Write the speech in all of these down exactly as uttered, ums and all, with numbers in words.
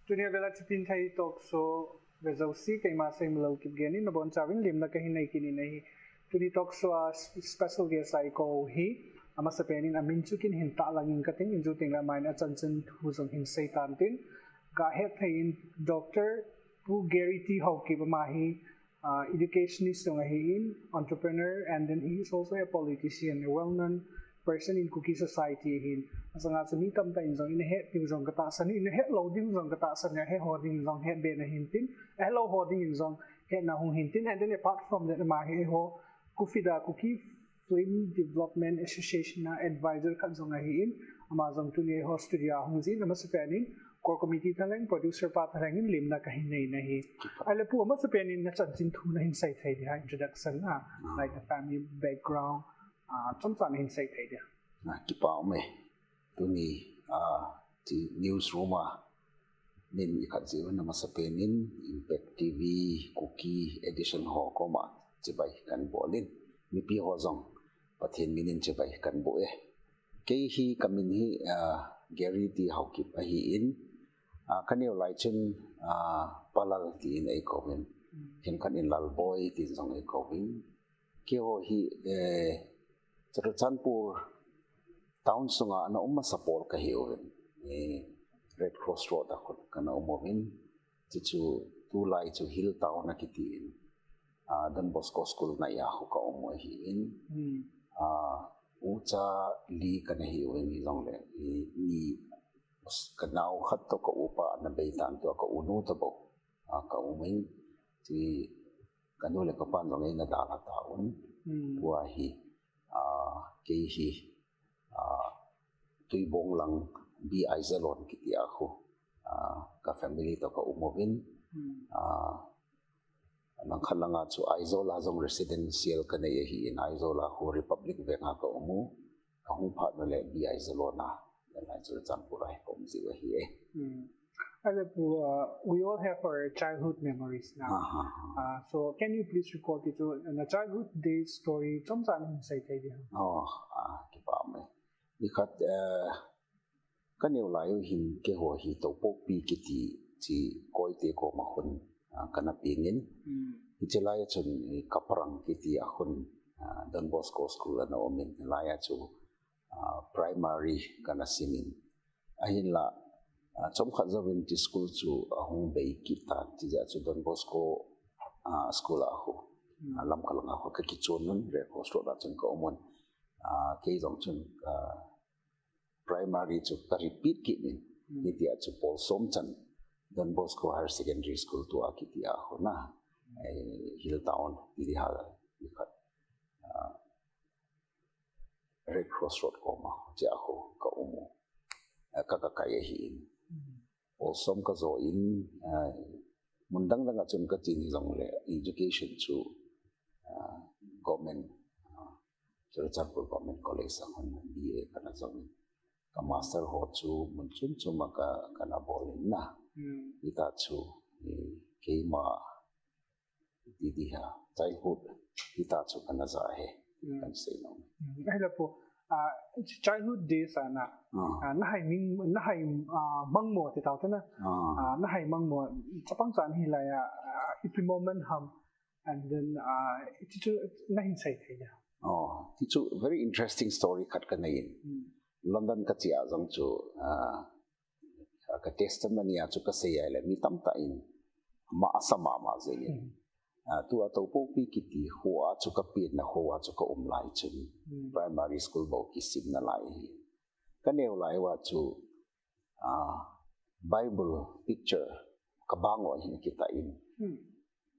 Tunia vela thipin thei talk show ve jouse keima Seimalal Kipgen in nabonchauvin lemna kahin nei kit in ahi. Tuni talk show a special guest a ikou hi amasapen in amin chu kin hin tahlang inge kating, injou tengle aman achanchin thu jong hin seitan tin. Kahet thei in Doctor Pu Gary T Haokip, ama hi uh, educationist jong ahin, entrepreneur, and then he is also a politician, a well-known person in Kuki society ahin. Asanga chu mi tamtah in jong inahet diu jong katahsan in, inahet lou diu jong katahsan in, ahet ho ding jong hetbe nahin tin, ahet lou ho ding in jong hetna hung hin tin, and then apart from that, ama hi eiho KUFIDA, Kuki Film Development Association a advisor khat jong ahin, ama jong tuni eiho studio a hung jin, amasapen in core committee thalheng, producer pa thalheng in lemna kahin nei in ahi. Ahile Pu, amasapen in nachanchin thu nahin sei thei dia, introduction a, like a family background, uh, chomcha nahin sei thei dia. Ah, kipa ume. Tuni, ah, ti newsroom a min ikhat jiu na, amasapen in Impact T V Kuki edition ho koma chibai kahin bol in, mipi ho jong Pathen min in chibai kahin bol e. Kei hi kamin hi, ah, Gary T Haokip ahin, ah, kaneo lai chun, ah, Palal tin eikouvin, khenkhat in Lalboi tin jong eikouvin. Keiho hi, eh, Churachandpur town sunga ana um masa pol kahiuvin. Eh, Red Cross Road a khun kana um uvin. Chuchu tulai chu Hill Town akiti in, ah, Don Bosco School nai a khu kaum u ahin. Hmm. Ah, ucha li kana hiuvin, hijongle, i, ni, kanao khat toh ka upa ana beitan, tua ka unu toh bou, ah, kaum in. Ti kanu le kapan jong eina dalha tauvin. Hmm. Tua hi, ah, kei hi, ah, Tuibong lang B I Zalon kiti a khu, ah, ka family toh kaum uvin. Hmm. Ah, langkhat langa chu Aizawl a jong residential kanei ahin, Aizawl a khu Republic Veng a kaum u. Kahung phat nule B I Zalon a, then lai Churachandpur a hi kaum jiu ahi e. Hmm. Ahile Pu, uh, we all have our childhood memories now. Ah, ah, ah. Uh, so can you please recall kiti chu, uh, na childhood days story chomcha nahin sei thei dia? Oh, ah, kipa ume. Nikhat, eh, kaneo lai u hin keiho hi Toupokpi kiti chi Koite koma khun, ah, kana peng in. Hmm. Hiche lai a chun, eh, Kaprang kiti a khun, ah, Don Bosco School ana um in, lai a chu, ah, primary kana sim in. Ahinla, ah, chomkhat jouvin ti school chu ahung bei kit tan, ti jeh a chu Don Bosco, ah, School a khu, hmm, ah, Lamka lang a khu kakichon un, Red Cross Road a chun kaum un. Ah, kei jong chun, ah, primary chu ka repeat kit in, hmm, hitia chu Paul Somchan Don Bosco Higher Secondary School tua kiti a khu na, eh, Hill Town, Tiri Hal, ti khat, ah, Red Cross Road koma, tia khu kaum u, ah, ka, kakai ahin. Hmm. Paul Som kajo in, ah, mun dang dang a chun kache in hijongle, education chu, ah, government, ah, Churachandpur Government College a khun B A kana jong in. Ka master ho chu mun chom chom a ka, kana bol in na. Hmm. Hita chu, eh, keima ti dia, childhood, hita chu kana ja e, hmm, kan sei nom. Hmm. Ahile Pu, ah, childhood days a na, ah, ah, nahai mong, nahai, ah, mong mo ti tau te na. Ah. Ah, nahai mong mo, chapang chan hilai a, ah, ipi moment ham, and then, ah, ti chu nahin sei thei dia? Oh, ti chu very interesting story khat kanei in. Hmm. London kache a jong chu, ah, ka testimony a chu kasei a ahile mi tamtah in ama asa mama jeng in. Hmm. Ah, tua Toupokpi kiti kho a chu kapen na kho a chu kaum lai chun. Hmm. Primary school bou kisim nalai hi. Kaneo lai uva chu, ah, Bible picture kabang uva hin akitah in. Hmm.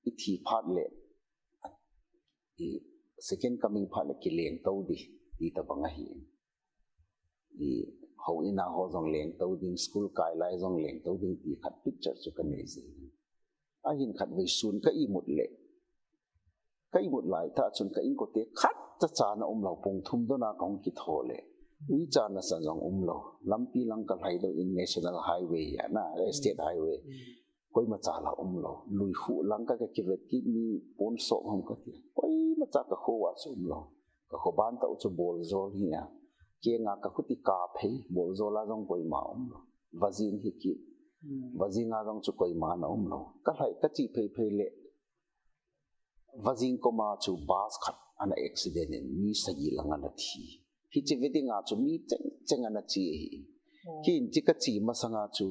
Ithi phat le, i second coming phat le kileng tou ding, ti tabang ahi. I houin a ho jong leng tou ding, school kai lai jong leng tou ding ti khat picture chu kanei jing. Ahin khat vei sun ka imut le, ka imut lai tah chun ka inkote khat cha cha na um lou, pung thum don a kahung kitho le, uicha nasan jong um lou, lampi lang ka lhai doh in National Highway hi a na, State Highway. Hmm. Koima cha la um lou. Lui khu lang ka, ka kivet kit, mi pon som ham kati. Koima cha ka kho uva chu um lou. Ka kho ban tah u chu bol jol hi a. Kenga ka khuti kap hi, bol jol a jong koima um lou. Vajing hi kit. Vajing a jong chu koima ana umlou. Ka lhai, ka che phei phei le, Vajing koma chu bus khat ana accident in mi sagi lang ana thi. Hiche ve ding a chu mi cheng cheng ana che ahi. Hiche ka che masang a chu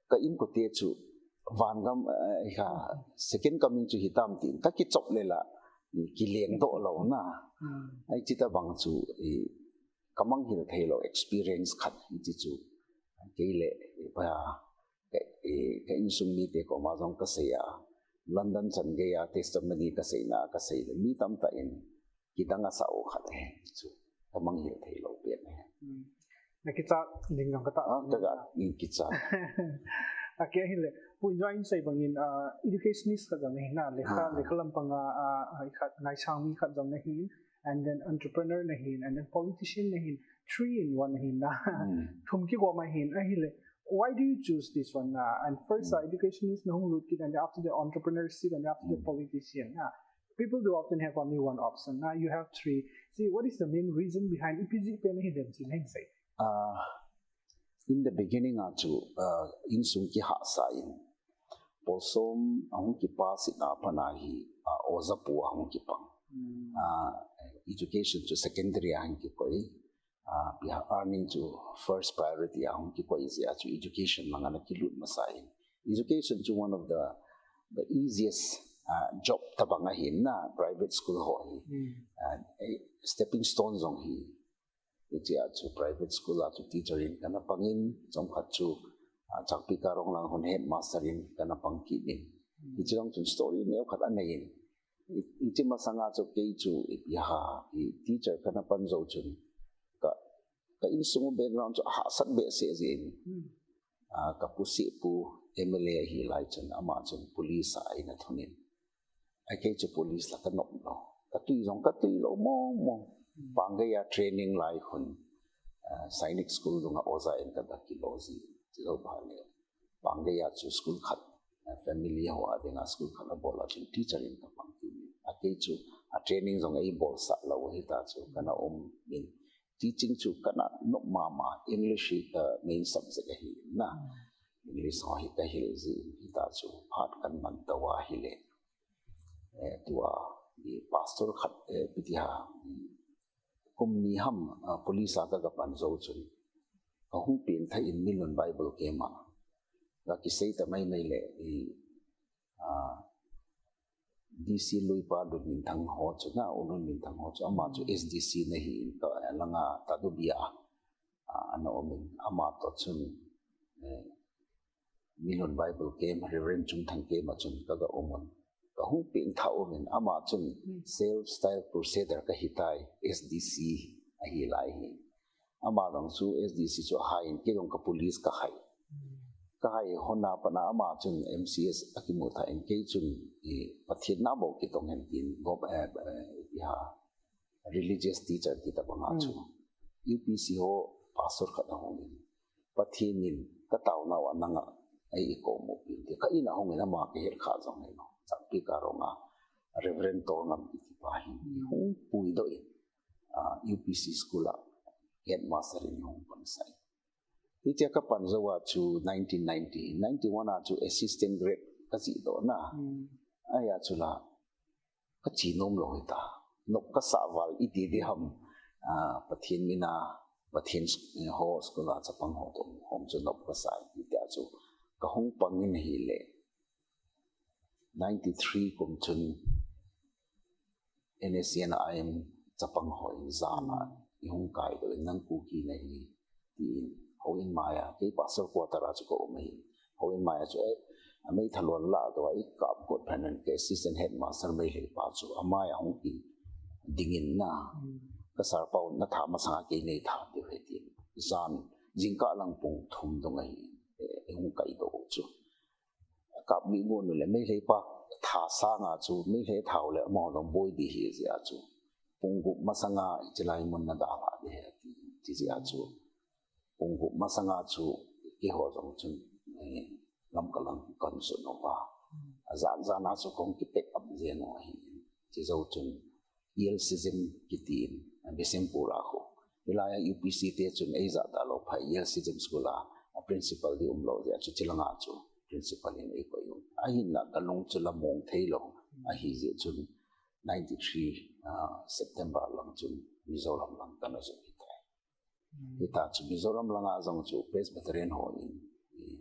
ka inkote chu vangam, eh, ka second coming chu hitam tin ka kichop le la, kilengdoh lou na. Hiche tabang chu, eh, ka manghil theilou experience khat hiche chu. Kei le, eh, pa, ka, eh, ka insung mite koma jong ka sei a, London chan gei a testimony ka seina, ka sei le mi tamtah in kidang asa u khat ahi chu, ka manghil theilou pen ahi. Na kicha ding jong ka ta. Ah, ka ga, in kicha. Ahile, Pu Enjoy in sei bangin, ah, educationist khat jong nahi na, lekha, lekha lampang a, ah, ah, khat, ngaisang mi khat jong nahi, and then entrepreneur nahi, and then politician nahi, three in one nahi na. Thum kigom ahi, ahile, why do you choose this one? Uh, and first, uh, educationist na hung lut kit, and after the entrepreneurship, and after the politician. Uh, people do often have only one option. Now you have three. See, what is the main reason behind ipi jeh pen ahi dem chi nahin sei? Ah, in the beginning a chu, ah, insung kihahsa in, Paul Som ahung kipass in a pat a hi, ah, oja pu ahung kipang. Ah, education chu secondary a hung kikoi. Ah, ipi ham, earning chu first priority a hung kikoi jeh a chu education lang ana kilut masa in. Education chu one of the, the easiest, ah, job tabang ahi na, private school ho hi. Ah, eh, stepping stone jong hi. Hiche a chu private school a chu teacher in kana pang in, chomkhat chu, ah, Chakpi Karong lang hon headmaster in kana pang kit in. Hiche jong chun story neo khat anei in. Hiche masang a chu kei chu ipi ham, i teacher kana pan jou chun ka, ka insung background chu ahahsat behseh jeh in. Ah, ka pu Sihpu M L A ahi lai chun ama chun police a eina thun in. Ahikei chu police la ka nop lou. Ka tui jong ka tui lou mong mong. Panggei a training lai khun, ah, Sainik School dunga oja in ka ga kilo ji. Chulou phat le, Panggei a chu school khat, ah, family ho a dinga school khat abol a chun teacher in ka pang kit in. Ahikei chu a training jong eibolsah lou hita chu kana um in. Teaching chu kana nop mama, English hi ka main subject ahi na. English ho hi ka hil ji in hita chu phat kan man tou ahile. Eh, tua, i pastor khat, eh, ipi ti ham, kum ni ham, ah, police a ka ga pan jou chun. Ka hung pengthah in Minlun Bible Camp a. Ka kisei ta mai mai le, i, ah, D C Luipa Lunminthang ho chu na, U Lunminthang ho chu, ama chu S D C nahi in ka, eh, langa Tadubi a, ah, ana um in, ama toh chun, eh, Minlun Bible Camp, Reverend Chungthang Camp a chun ka ga um un. Ka hung pengthah um in, ama chun Self Style Crusader ka hitai, S D C ahi lai hi. Ama jong chu S D C chu ahai in, kei jong ka police ka hai. Ka hai hon a pat a ama chun M C S akimu thah in, kei chun, eh, Pathen na bou kitong hen tin, gop, eh, eh, ipi ham, religious teacher ti tabang a chu. U P C ho pastor khat ahung in. Pathen in ka taonau a nanga ei ikou mu pin ti. Ka in a hung in ama ka het kha jong ahi lou. Chakpi Karong a Reverend Tolngam kiti pa hin. Hung puidoh in, ah, U P C school a headmaster in hung pansah in. Hitia ka pan jou a chu nineteen ninety, ninety-one a chu assistant grade ka jih doh na. Ahia chu la ka che nom lou hita. Nop ka sah val iti di ham, ah, Pathen mina, Pathen s-, ho school a chapang ho toh hom chu nop ka sah in hitia chu ka hung pang in ahile. Ninety-three kum chun N S C N I M chapang ho in jan a i hung kaidoh in nang Kuki nahi tin, houin mai a, kei pastor quarter a chu ka um ahi. Houin mai a chu, eh, a meithal hon ladoh a i kap got phat in ka assistant headmaster Meitei pa chu amai a hung in ding in na. Ka sir pa un na tha masang a kei nei tha diu ahi tin. Jan, jingkah lang pung thum dung ahi, eh, i hung kaidoh chu. Kap lih got u le Meitei pa tha sang a chu, Meitei tha u le amaho jong boi di ahi jeh a chu. Pung gup masang a hiche lai mun na dalha ding ahi ati. Hiche jeh a chu. Pung gup masang a chu, keiho jong chun, eh, Lamka lang kan sun uva. Ajan jan a chu kahung ki pack up jeng u ahi. Hiche jou chun, E L Cism kiti in, Bishnupur a khu. Hilai a U P C te chun ei ja talou phat E L Cism school a, a principal di umlou jeh a chu chilanga chu principal in eikoi u. Ahinla kalung chu la mong thei lou ahi jeh chun ninety-three, ah, September lang chun Mizoram lang kana jot hitai. Hita chu Mizoram langa jong chu Presbyterian ho in, i,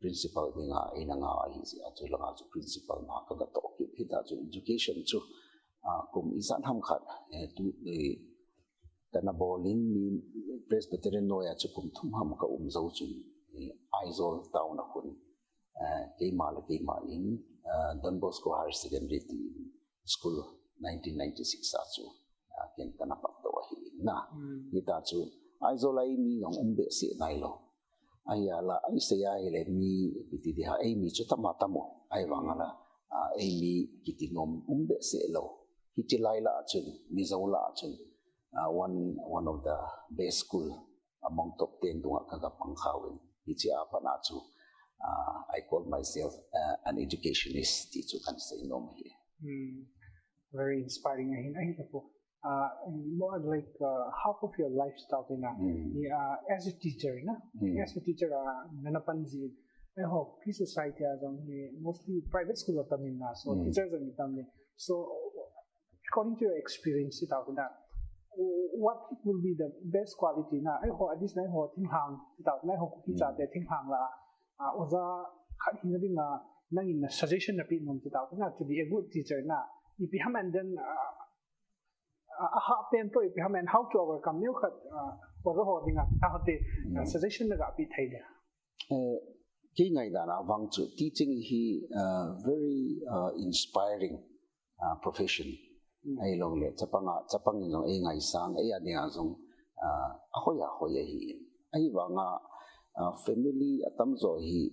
principal dinga eina ngah ahi jeh a chu langa chu principal na kaga toh kit. Hita chu education chu, ah, kum ijat ham khat, eh, tu, eh, kana bol in mi Presbyterian noiya chu kum thum ham ka um jou chun, eh, Aizawl town a khun, eh, keima le keima in, eh, Don Bosco Higher Secondary ti in school nineteen ninety-six a chu, ah, ken kana pat doh ahi in na. Hita chu Aizawl a eimi jong um behseh nailou. Ahi a la, ahi sei a hile mi, ipi ti ding ham, eimi chu tam a tam u. Ahivang a la, ah, eimi kiti nom um behseh lou. Hiche lai lah a chun, Mizo lah a chun, ah, one, one of the best school among top ten dunga kaga pang kha uvin. Hiche a pat a chu, ah, I call myself, ah, an educationist ti chu kan sei nom ahi. Very inspiring ahin, ahi tapu. Uh, more like, uh, half of your life starting, uh, as a teacher, na? As a teacher, uh, nana pan jin. Eiho Kri society a jong hi mostly private school a tam in na, so teacher jong hi tam in. So according to your experience, iti uva, what will be the best quality na? Eiho, at least na eiho thinglhang, iti uva, eiho Kuki chate thinglhang la, uh, oja khat hina dinga, nangin na suggestion napeh nom, iti uva, to be a good teacher na, ipi ham, and then, uh, uh, aha pen to ipi ham, and how to overcome, neo khat, uh, oja ho dinga, iti uva, uh, suggestion naga pe thei dia. Eh, kei ngaidan a vang chu teaching hi, uh, very, uh, inspiring, uh, profession. Ahilou le, chapang a, chapang in jong eingaisang, ei a dinga jong, uh, ahoi ahoi ahi. Ahivang a, uh, family atamjo hi,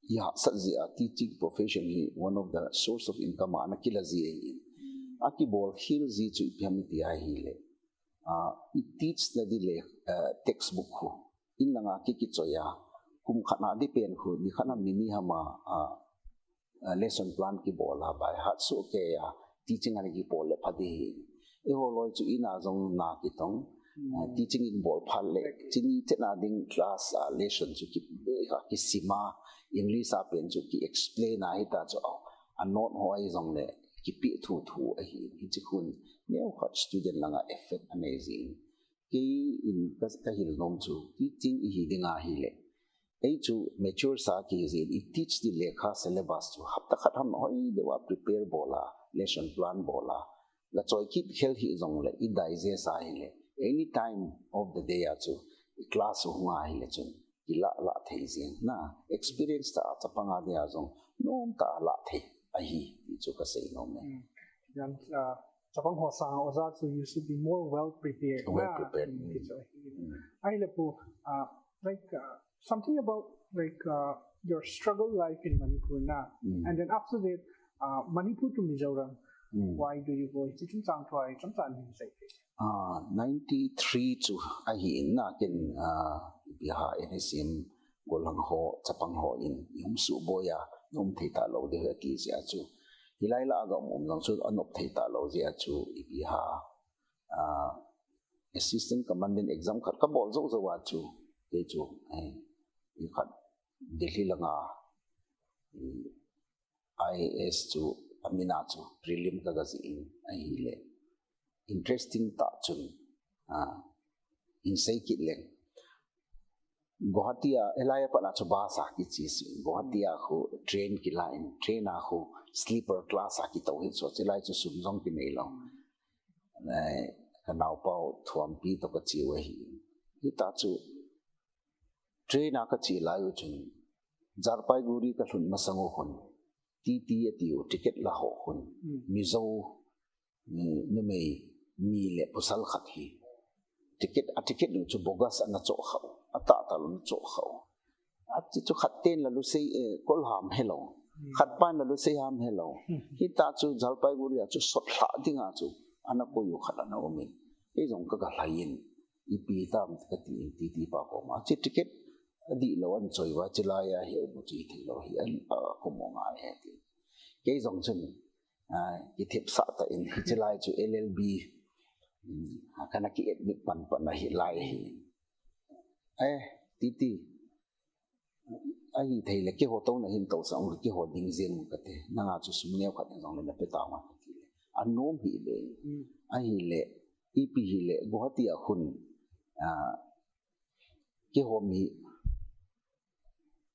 ihahsat jeh a teaching profession hi one of the source of income a ana kila ji ahi. Akibol khel ji chu ipi ham iti ahile, ah, i teach na di le, ah, textbook khu in langa ki kichoi a, kum khat na di pen khu, ni khat na ni ni ham a, ah, ah, lesson plan kibol a, by heart soh kei a, teaching ana kibol le pha di hi. Eiho loi chu in a jong na kitong, ah, teaching in bol phat le, chuni chet na ding class a lesson chu ki, eh, kisim a, English a pen chu ki explain a, hita chu, oh, a note ho ahi jong le, kipeh thuthu ahi, hiche khun, neo khat student langa effect anei jin. Kei in ka, ka hil nom chu, teaching ihi ding ahile, ei chu mature sa kei jin, i teach di lekha syllabus chu, hapta khat ham hoi deuva prepare bol a, lesson plan bol a, la choi kit khel hih jong le, i digest ahile, any time of the day a chu, i class hung ahile chun, kilah lah thei jeng na, experience tah a chapang a dia jong, nom tah a lah thei ahi, ti chu ka sei nom e. Chapang ho sanga oja chu you should be more well prepared. Well prepared. Ahile pu, uh, like, uh, something about, like, uh, your struggle life in Manipur na, and then after that, uh, Manipur to Mizoram, why do you go? Hiche chungchang thu hi chomcha hin sei. Ah, ninety-three chu ahi in na, ken, ah, ipi ham, N S C N gollhang ho, chapang ho in, i um suh boi a, i um thei talou ding ahi ati jeh a chu. Hilai lah a ga um um jong chu, anop thei talou jeh a chu, ipi ham, ah, Assistant Commandant exam khat ka bol jou jou a chu, kei chu, eh, i khat Delhi langa, i I A S chu, amin a chu, prelim ka ga jih in ahile. Interesting tah chun, ah, hin sei kit leng. Guwahati a, hilai a pat a chu bus a kiche si. Guwahati a khu train kila in, train a khu sleeper class a kitou hi chu, chulai chu sum jong kinei lou. Eh, ka naopa u Thuampi toh ka che u ahi. Hita chu, train a ka che lai u chun, Jalpaiguri ka lhun masang u khun, T T ati u, ticket la ho khun, Mizo, mm, numei ni le pasal khat hi. Ticket, a ticket u chu bogus ana choh kha u, atah tah lou ana choh kha u. Achu chu khat ten la lusei, eh, kol ham helou. Khat pan la lusei ham helou. Hita chu Jalpaiguri a chu sot lhah ding a chu ana koi u khat ana um in. Kei jong ka ga lhai in. Ipi tam ka ti in T T pa koma. Chu ticket adih lou an choi uva, chulai a hi bu chu i thei lou hi an, a, kum nga he ti. Kei jong chun, a, kithip sah tah in hiche lai chu L L B, um, kana ki admit pan pan ahi lai hi. Eh, T T, Ahithei le keiho touna hin tousah ung, keiho ding jeng ung kati. Nanga chu sum neo khat jong le nape tauva kati le. Anom hih ve. Hmm. Ahile, ipi hile, Guwahati a khun, ah, keiho mi,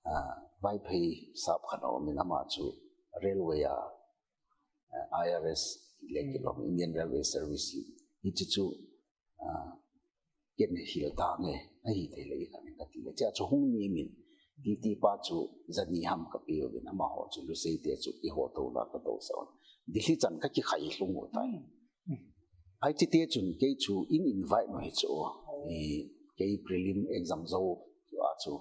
ah, Vaiphei sap khat aumin ama chu railway a, ah, I R S le kilom Indian Railway Service hi. Hichu chu, ah, ken hil tange, ahithei le ikhat in kati le. Chea chu hung nimin, titi pa chu jani ham kapeuvin, amaho chu Lusei te chu keiho touna katousah un. Delhi chan kakikhai lhung u tai. Ahi, chite chun kei chu in invite u hi chu. I, kei prelim exam jou a chu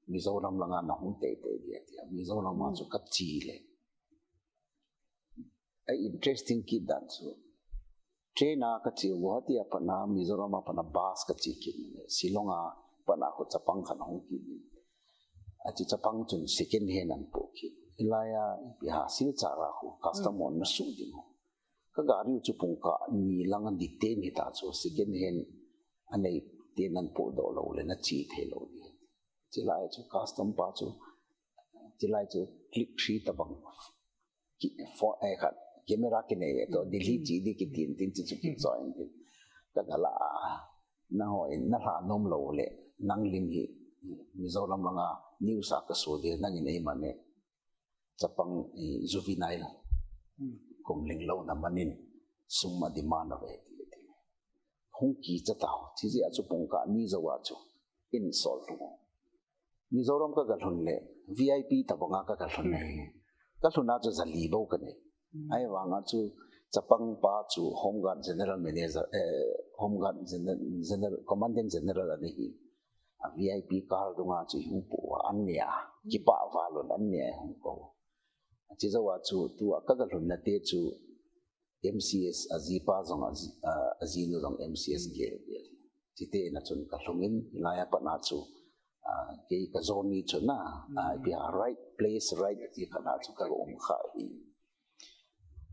Mizoram langa nahung teitei dia tia. Mizoram a chu kache le. A interesting kit dan chu, train a kache u, Guwahati a pat a, Mizoram a pat a bus kache kit le, Shillong a pat a khu chapang khat ahung kit in. Ache chapang chun second hand ahin po kit. Hilai a, ipi ham, Silchar a khu custom hon ana suh ding u. Ka gari u chu pungkah ni lang a detain hita chu, second hand anei ten ahin podoh lou le nache thei lou ding. Chulai chu custom pa chu, chulai chu click three tabang. Ki-, phone, eh, khat, camera kinei ve toh, Delhi che ding kitin tin, chu chu kichoh in tin. Ka gala a, nangho in nalha nom lou le, nang lim hi Mizoram langa news a kaso ding, nangin eiman e. Chapang, eh, juvenile, kum ling lou na manin, sum a demand uve ti, ti. Hung kicha tau, chujeh a chu pungkah ni jou a chu, in sol lhung. Mizoram ka, ka lhun le, V I P tabang a ka, ka lhun le. Ka lhun a chu ja li bou kanei. Ahivang a chu, chapang pa chu Home Guard General Manager, eh, Home Guard General, General, Commandant General ana hi. A V I P car dunga chu ihung po uva, an neh a, kipah val un an neh a ihung kou. Chujou a chu, tua ka, ka lhunna te chu, M C S, ajipa jong, aji, ah, ajinu jong M C S gel, gel. Chite in a chun ka lhung in, hilai a pat a chu, ah, kei ka journey chu na, ah, ipi ham, right place, right, ti khat a chu ka um kha hi.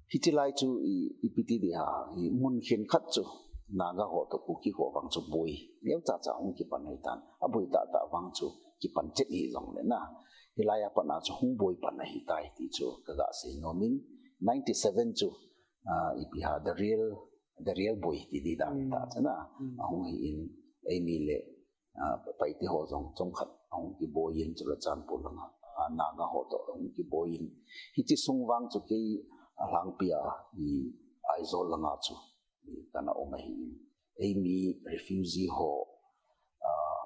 Hiche lai chu i, ipi ti ding ham, i mun khenkhat chu, Naga ho toh Kuki ho vang chu boi neocha cha hung kipan ahitan, aboi tah tah vang chu kipan chet hih jongle na. Hilai a pat a chu hung boi pan ahitai ti chu ka ga sei nom in, ninety seven chu, ah, ipi ham, the real, the real boi ti ding dan ta chu na. Ahung hi in, eimi le, ah, Paite ho jong chomkhat ahung kiboi in, Churachandpur langa, ah, Naga ho toh ahung kiboi in. Hiche sung vang chu kei alhangpi a, i Aizawl langa chu, i kana um ahi in. Eimi refugee ho, ah,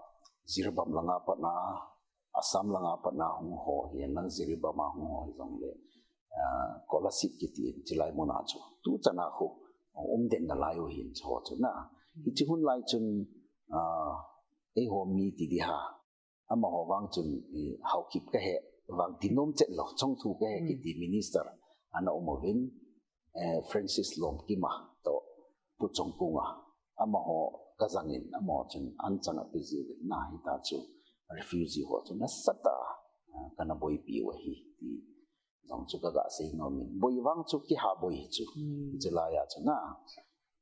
Jiribam langa pat a, Assam langa pat a hung ho hi, na Jiribam a hung ho hi jongle, ah, Kolasib kiti in, chulai mun a chu. Tuchan a khu, um den nalai u hin chu ho chu na. Hiche hun lai chun, ah, eiho mi ti ding ham. Amaho vang chun, i, Haokip kahe, vang ti nom chet lou, Chongthu kahe kiti minister ana um uvin, eh, Francis Lawmkima toh Pu Chongkunga, amaho ka jang in, amaho chun an chang a pe jiu vin na, hita chu refugee ho chu nasatah a, ah, kana boipi u ahi ti jong chu ka ga sei nom in. Boi vang chu kiha boi chu. Chulai a chu na,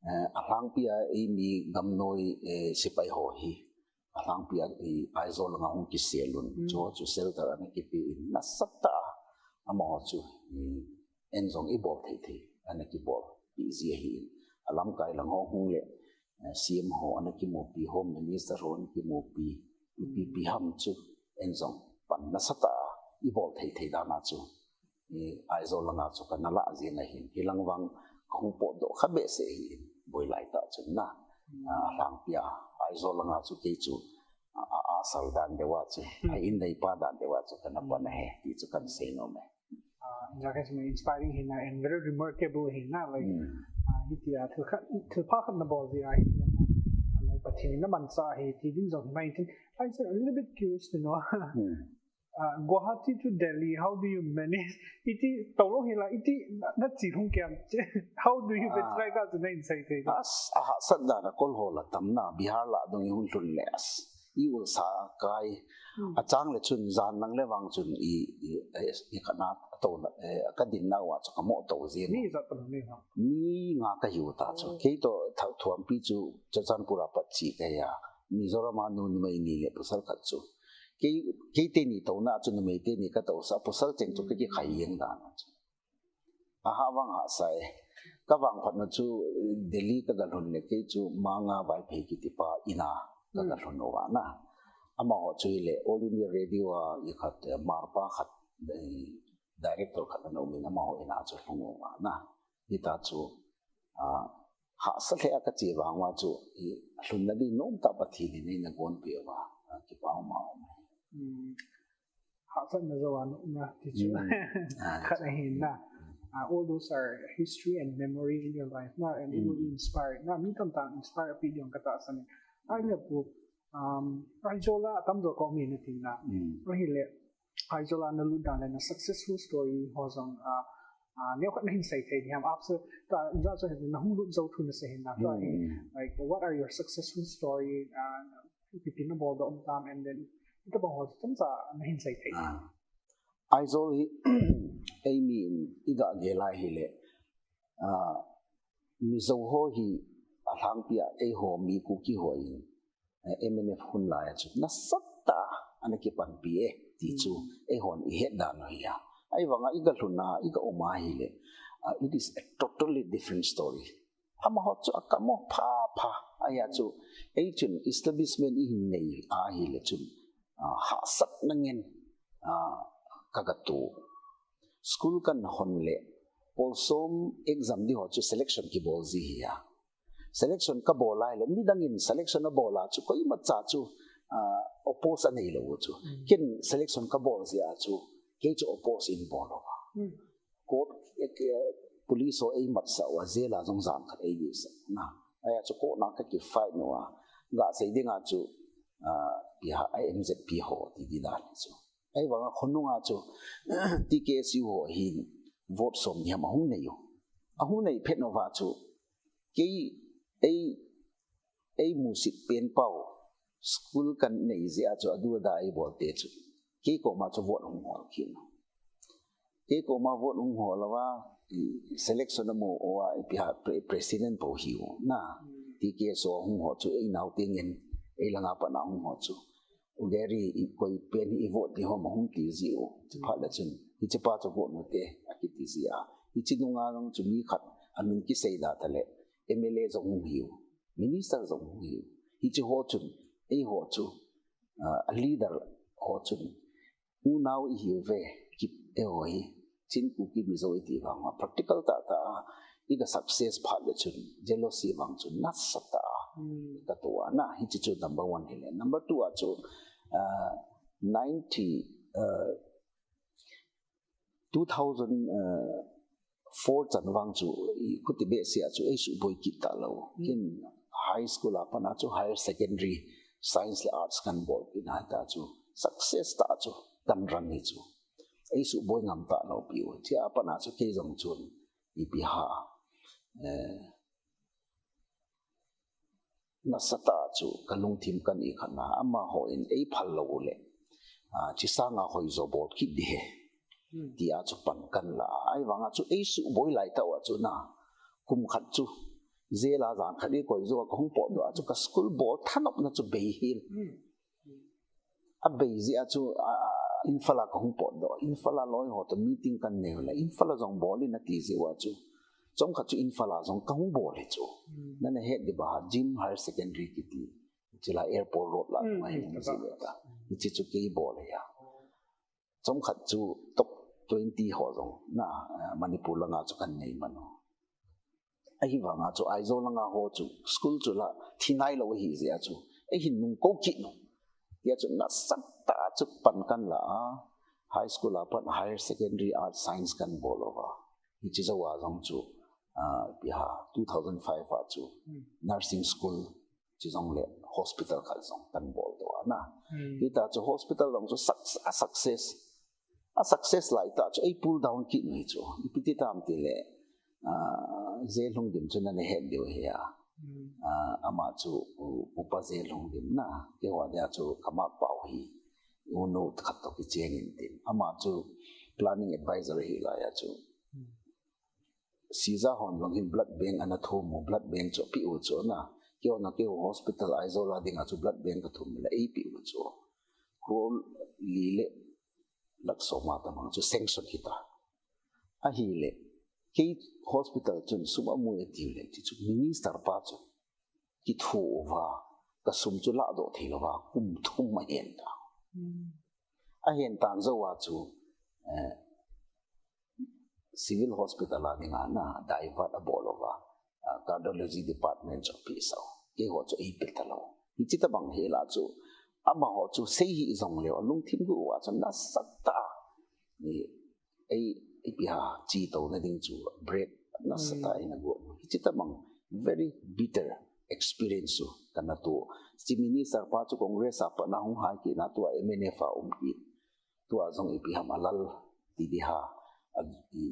eh, alhangpi a eimi gamnoi, eh, sepai ho hi, alhangpi a, i, Aizawl langa hung kisel un. Chu ho chu shelter ana kipe in, nasatah a amaho chu, i, en jong ibol thei thei ana kibolpi ji ahi in. Alamkai lang ho hung le, eh, C M ho ana kimupi, Home Minister ho ana kimupi, ipi ipi ham chu en jong pan nasatah a ibol thei thei dan a chu, i, Aizawl langa chu kana lah jeng ahin. Hilang vang kahung potdoh kha behseh ahi in, boi lai tah chun na. Ah, alhangpi a Aizawl langa chu kei chu, a, a, asal dan deuh a chu, a in neipa dan deuh a chu kana pan ahi ti chu kan sei nom e. Ah, in that case, inspiring hi na and very remarkable hi na, like, ah, hiti a thil khat, thil pha khat nabol jeh a hiti a, ah, like, Pathen in namanchah ahi ti ding jong hi mai tin. I'm a little bit curious to know. Ah, Guwahati to Delhi, how do you manage? Iti tolou hi la, iti na, nache lhung kei em? How do you describe that to na in sai thei? As, ahahsat dan a kol ho la tam na, Bihar lah dung i hung lhun le as. I ulsa kai. Achang le chun jan lang le vang chun i, i, i, i kana to na, eh, ka dinna uva chu ka mo to jeng. Mi ijat pan ni ha? Mi nga ka hiu ta chu. Kei toh tha-, thuampi chu Churachandpur a pat che ka hi a. Mizoram a nu numei ni le pasal khat chu. Kei, kei teni touna chu numei teni ka tousah, pasal cheng chu ka kikhai jeng dan chu. Aha vang hahsa e. Ka vangphatna chu Delhi ka ga lhun le kei chu Manga Vaiphei kiti pa ina ka ga lhun uva na. Amaho chu hile All India Radio a i khat, eh, marpa khat, eh, director khat ana um in amaho ina chu lhung uva na. Hita chu, ah, hahsa lheh a ka che vang uva chu, i lhunna ding nom tah Pathen in eina gonpeh uva, ah, kipa um a um. Hmm. Hahsatna jou a nopna ti chu. Hmm. Ah, khat ahi na. Ah, all those are history and memory in your life na, and it will inspire na. Mi tamtah inspire api ding ka tahsan e. Ahile pu, um, Aizawl a atamjo ka um e na ti na. Hmm. Ahile, Aizawl a na lut dan le na successful story ho jong, ah, ah, neokhat na hin sei thei diham, after, ta, ja chu na hung lut jou thu na sei hin na, tua hi, Hmm. like, what are your successful story, ah, ipi ipi na boldoh um tam, and then, itobang ho chomcha na hin sei thei. Ah. Aizawl hi, eimi in i ga gel a hile, ah, Mizo ho hi alhangpi a eiho mi Kuki ho in, eh, M N F hun lai a chu nasatah a ana kipanpi e ti chu, Hmm. eihon i het dan u ahi a. Ahivanga i ga lhun a, i ga um a hile, ah, it is a totally different story. Amaho chu akam u phapha, ahia chu, ei chun establishment i hin nei a hile chun, ah, hahsatna ngen, ah, ka ga to. School kan hon le, pol som exam ding ho chu selection kibol ji ahi a. Selection ka bol a hile, midang in selection a bol a chu, koimacha chu, ah, oppose a nei lou u chu. Hmm. Ken selection ka bol jeh a chu, kei chu oppose in bol uva. Hmm. Court, eh, eh, police ho ei matsah uva, jail a jong jan khat ei gelsah na. Ahia chu court na ka ki fight uva, ga sei ding a chu, ah, ipi ham, I M Z P ho ti di dan chu. Ahivanga khonung a chu, T K S U ho hin vote som ni ham ahung nei u. Ahung nei phet uva chu, kei, ei, ei musit pen pau, school kan nei jeh a chu adu ada ei bol te chu, kei koma chu vote hung hol kit u. Kei koma vote hung hol uva, i, selection amu uva, ipi ham pre-, president pou hi u na. Hmm. T K S O hung ho chu ei nau te ngen, ei langa pat a hung ho chu. U Gary, i koi pen hi i vote ding ham ahung ti ji u. Chuphat le chun, hiche pa chu vote u hite, akiti ji a. Hiche nunga jong chu mi khat amin kisei da ta le, M L A jong hung hi u, minister jong hung hi u. Hiche ho chun, eiho chu, ah, a leader ho chun, unau i hi uve, kiti ho hi, Chin Kuki Mizo i ti vang uva, practical tah tah a, i ga success phat le chun, jealousy vang chu nasatah a, Hmm. ka to a na, hiche chu number one hile. Number two a chu, ah, ninety, ah, two thousand, ah, four chan vang chu, i khuti behseh a chu, ei suboi kit talou. Hmm. Ken high school a pat a chu, higher secondary, science le arts kan bol kit na ta chu, success tah chu, kan run hi chu. Ei suboi ngam talou pi u. Hiche a pat a chu, kei jong chun, ipi ham, eh, nasatah chu ka lungthim kan i khat na, amaho in ei phal lou u le, ah, hiche sanga hoijo bol kit ding ahi. Hmm. Ti a chu pan kan la a. Ahivanga chu ei suboi lai tah uva chu na, kum khat chu, jail a jan khat i koi jou a ka hung potdoh a chu ka school bol thanopna chu bei hel. Hmm. Abei jeh a chu, a, Imphal a ka hung potdoh. Imphal a loi ho toh meeting kan nei u le, Imphal a jong bol in ati jeh uva chu, chomkhat chu Imphal a jong ka hung bol hi chu. Hmm. Nana het diu ba, Jim Higher Secondary kiti, hiche la Airport Road la, Hmm, mai hmm, ni ka ji ta. Ve ta. Hiche chu kei bol ahi a. Chomkhat chu top twenty ho jong na, eh, Manipur langa chu kan nei man u. Ahivanga chu Aizawl langa ho chu school chu la thi nailou ahi jeh a chu, ei hin nung kou kit u. Tia chu nasatah a chu pan kan la a, high school a pat higher secondary arts science kan bol uva. Hiche jou a jong chu, ah, ipi ham, two thousand five a chu, Hmm. nursing school, hiche jong le hospital khat jong kan bol doh a na. Hmm. Hita chu hospital jong chu suc-, a success. A success lai tah chu ei pull down kit u hi chu. Ipi ti tam ti le, ah, jail lhung dim chu nana het diu ahi a. Hmm. Ah, ama chu u-, upa jail lhung dim na. Keiho dia chu ka mapau hi. Unu khat toh kicheng in tin. Ama chu planning advisor ahi lai a chu. Hmm. Sija hon jong hin blood bank ana thum u, blood bank chu apeh u chu na. Keiho na keiho hospital Aizawl a dinga chu blood bank ka thum le ei peh u chu. Crore li le lakh som a tabang chu sanction hita. Ahile, kei hospital chun sum amu e tiu le, ti chu minister pa chu kithu uva, ka sum chu lahdoh thei louva, kum thum ahen ta. Ahen tan jou a chu, eh, civil hospital a dinga na divert abol uva, ah, cardiology department chu ape sau. Keiho chu eipe talou. Hichi tabang hi la chu, amaho chu sei hih jongleu, alungthim gu uva chu nasatah a, ni, ei, ipi ham, chetouna ding chu break nasatah a eina got. Hichi tabang very bitter experience chu kana to. Chief Minister pa chu Congress a pat na hung hai kit na, tua M N F a um kit. Tua jong ipi ham, alal ti di ham, a, i,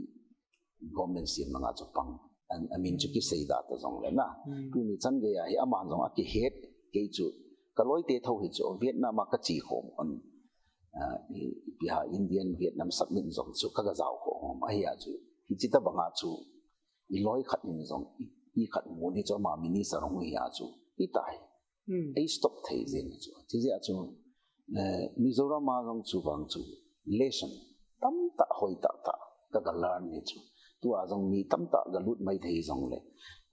government sem langa chu pang. An, amin chu kisei da ta jongle na. Tuni chan gei a hi aman jong akihet, kei chu ka loi te tho hi chu Vietnam a ka che khom un. Ah, i, ipi ham, Indian Vietnam summit jong chu ka ga jao khom. Ahia chu, hichi tabanga chu, i loi khat in jong, i, i khat mu ni chu ama minister hung hi a chu, i tai. Ei stop thei jeng chu. Chijeh a chu, eh, Mizoram a jong chu vang chu lesson tamtah hoi tahtah ka ga learn ni chu. Tua jong mi tamtah ga lut mai thei jongle,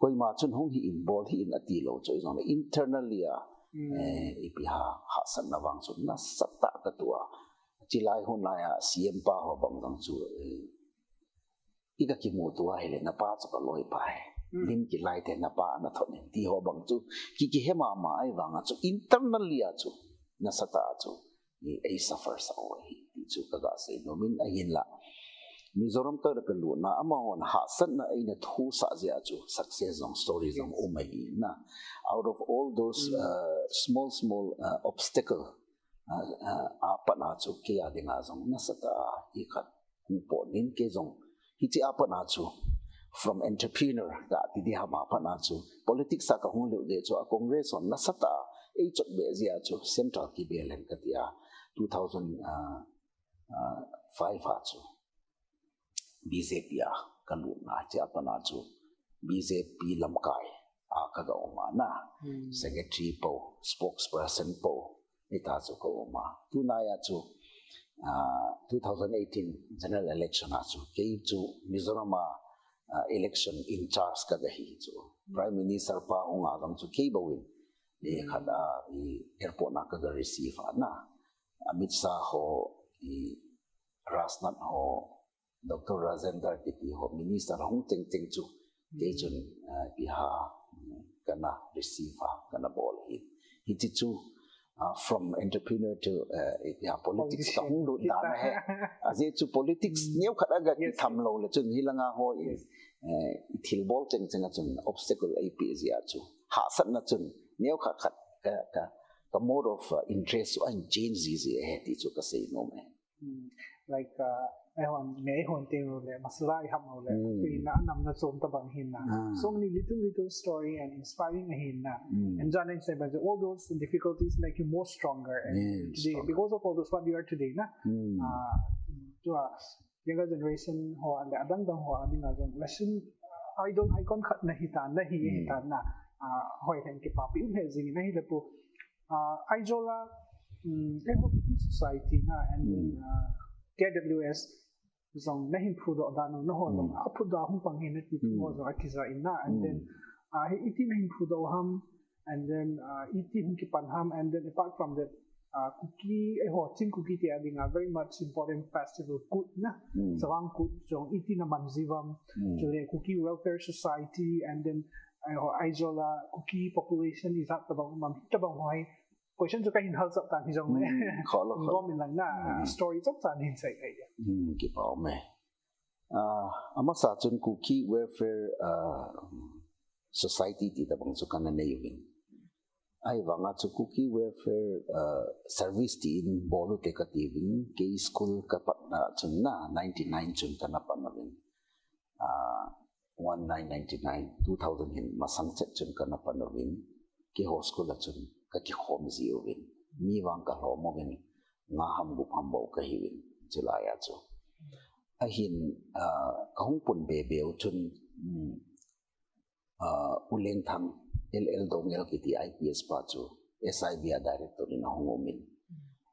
koima chun hung hih in, bol hih in ati lou chu jongle, internally a, eh, ipi ham, hahsatna vang chu nasatah ka to a. Chilai hun lai a C M pa ho bang jong chu, eh, i ka kimuto ahile, napa chu ka loipa ahi. Lim kit lai te napa ana thot in, ti ho bang chu ki, kihe mama ahi vanga chu, internally a chu nasatah a chu, i, ei suffer sah u ahi, ti chu ka ga sei nom in. Ahinla, Mizoram ka, ka lutna, amahon hahsatna eina thusah jeh a chu success jong, story jong um ahi na. Out of all those, uh, small, small, uh, obstacle, uh, uh, a pat a chu kei a dinga jong nasatah a i khat hung pot nin, kei jong hichi a pat a chu, from entrepreneur ka ti di ham a pat a chu, politics a ka hung lut ding chu, a Congress hon nasatah a ei chotbeh jeh a chu, central kibel hen ka ti a, two thousand five a chu B J P a ka lutna, hichi a pat a chu B J P lamkai a ka ga um a na, secretary po, spokesperson po, hita chu ka um a. Tunai a chu, ah, two thousand eighteen general election a chu, kei chu Mizoram a, ah, election in charge ka ga hi chu. Prime Minister pa hung a vang chu kei bou in, eh, khat a, i airport a ka ga receive a na. Amit Shah ho, i Rajnath ho, Doctor Rajendra kiti ho, minister hung teng teng chu, kei chun, ah, ipi ham, kana receive a, kana bol hi. Hichi chu, ah, from entrepreneur to, eh, ipi ham, politics ka hung lut dan ahi. Ajeh chu politics neo khat a ga tham lou le chun, hilanga ho i, eh, i thilbol cheng cheng a chun obstacle ei pe jeh a chu, hahsatna chun neo khat khat ka, ka, ka mode of, uh, interest chu ahin change ji ji ahi ti chu ka sei nom e. Like, uh, eihon, mi eihon teng le, masala i ham le, tuina anam na chom tabang hin na. So many little, little story and inspiring ahin na. And John and Stephen, all those difficulties make you more stronger. And today, because of all those, what you are today na. Uh, tua, younger generation ho, and adang dang ho, ading adang. Lesson, uh, idol icon khat na hita, na hi hita na. Uh, hoi hen kipapi um he jing na hi le pu. Uh, Aizawl a, um, Kuki society na, and then, uh, K W S jong na hin phudoh dan u, na ho jong a phudoh hung pang hin na ti ho jong a kija in na, and then, uh, hi iti na hin phudoh ham, and then, uh, iti hung kipan ham, and then apart from that, uh, Kuki, eh, ho, Chin Kuki te a ding a very much important festival Kut na, Chawang Kut jong iti na man ji uvam, chule Kuki Welfare Society, and then, eh, ho, Aizawl a Kuki population ijat tabang um am, tabang ho hi, question chu ka hin hal chap tan hi jong le. Kholo, kholo. Gom in lang na, story chap chan hin sei ai. Kipa um e. Ah, amasa chun Kuki Welfare, ah, Society ti tabang chu kana nei uvin. Ahivanga chu Kuki Welfare, ah, Service ti in bol u te ka ti uvin. Kei school ka pat na chun na, ninety nine chun kana pat na uvin. Ah, one nine ninety nine, two thousand hin masang chet chun kana pan uvin, keiho school a chun ka kikhom ji uvin, mi vang ka lhom uvin, nga ham gup ham bou ka hi uvin, chulai a chu. Ahin, ah, ka hung pun be be u chun, um, ah, U Lengthang, L L Dongel kiti I P S pa chu S I B a director in ahung um in.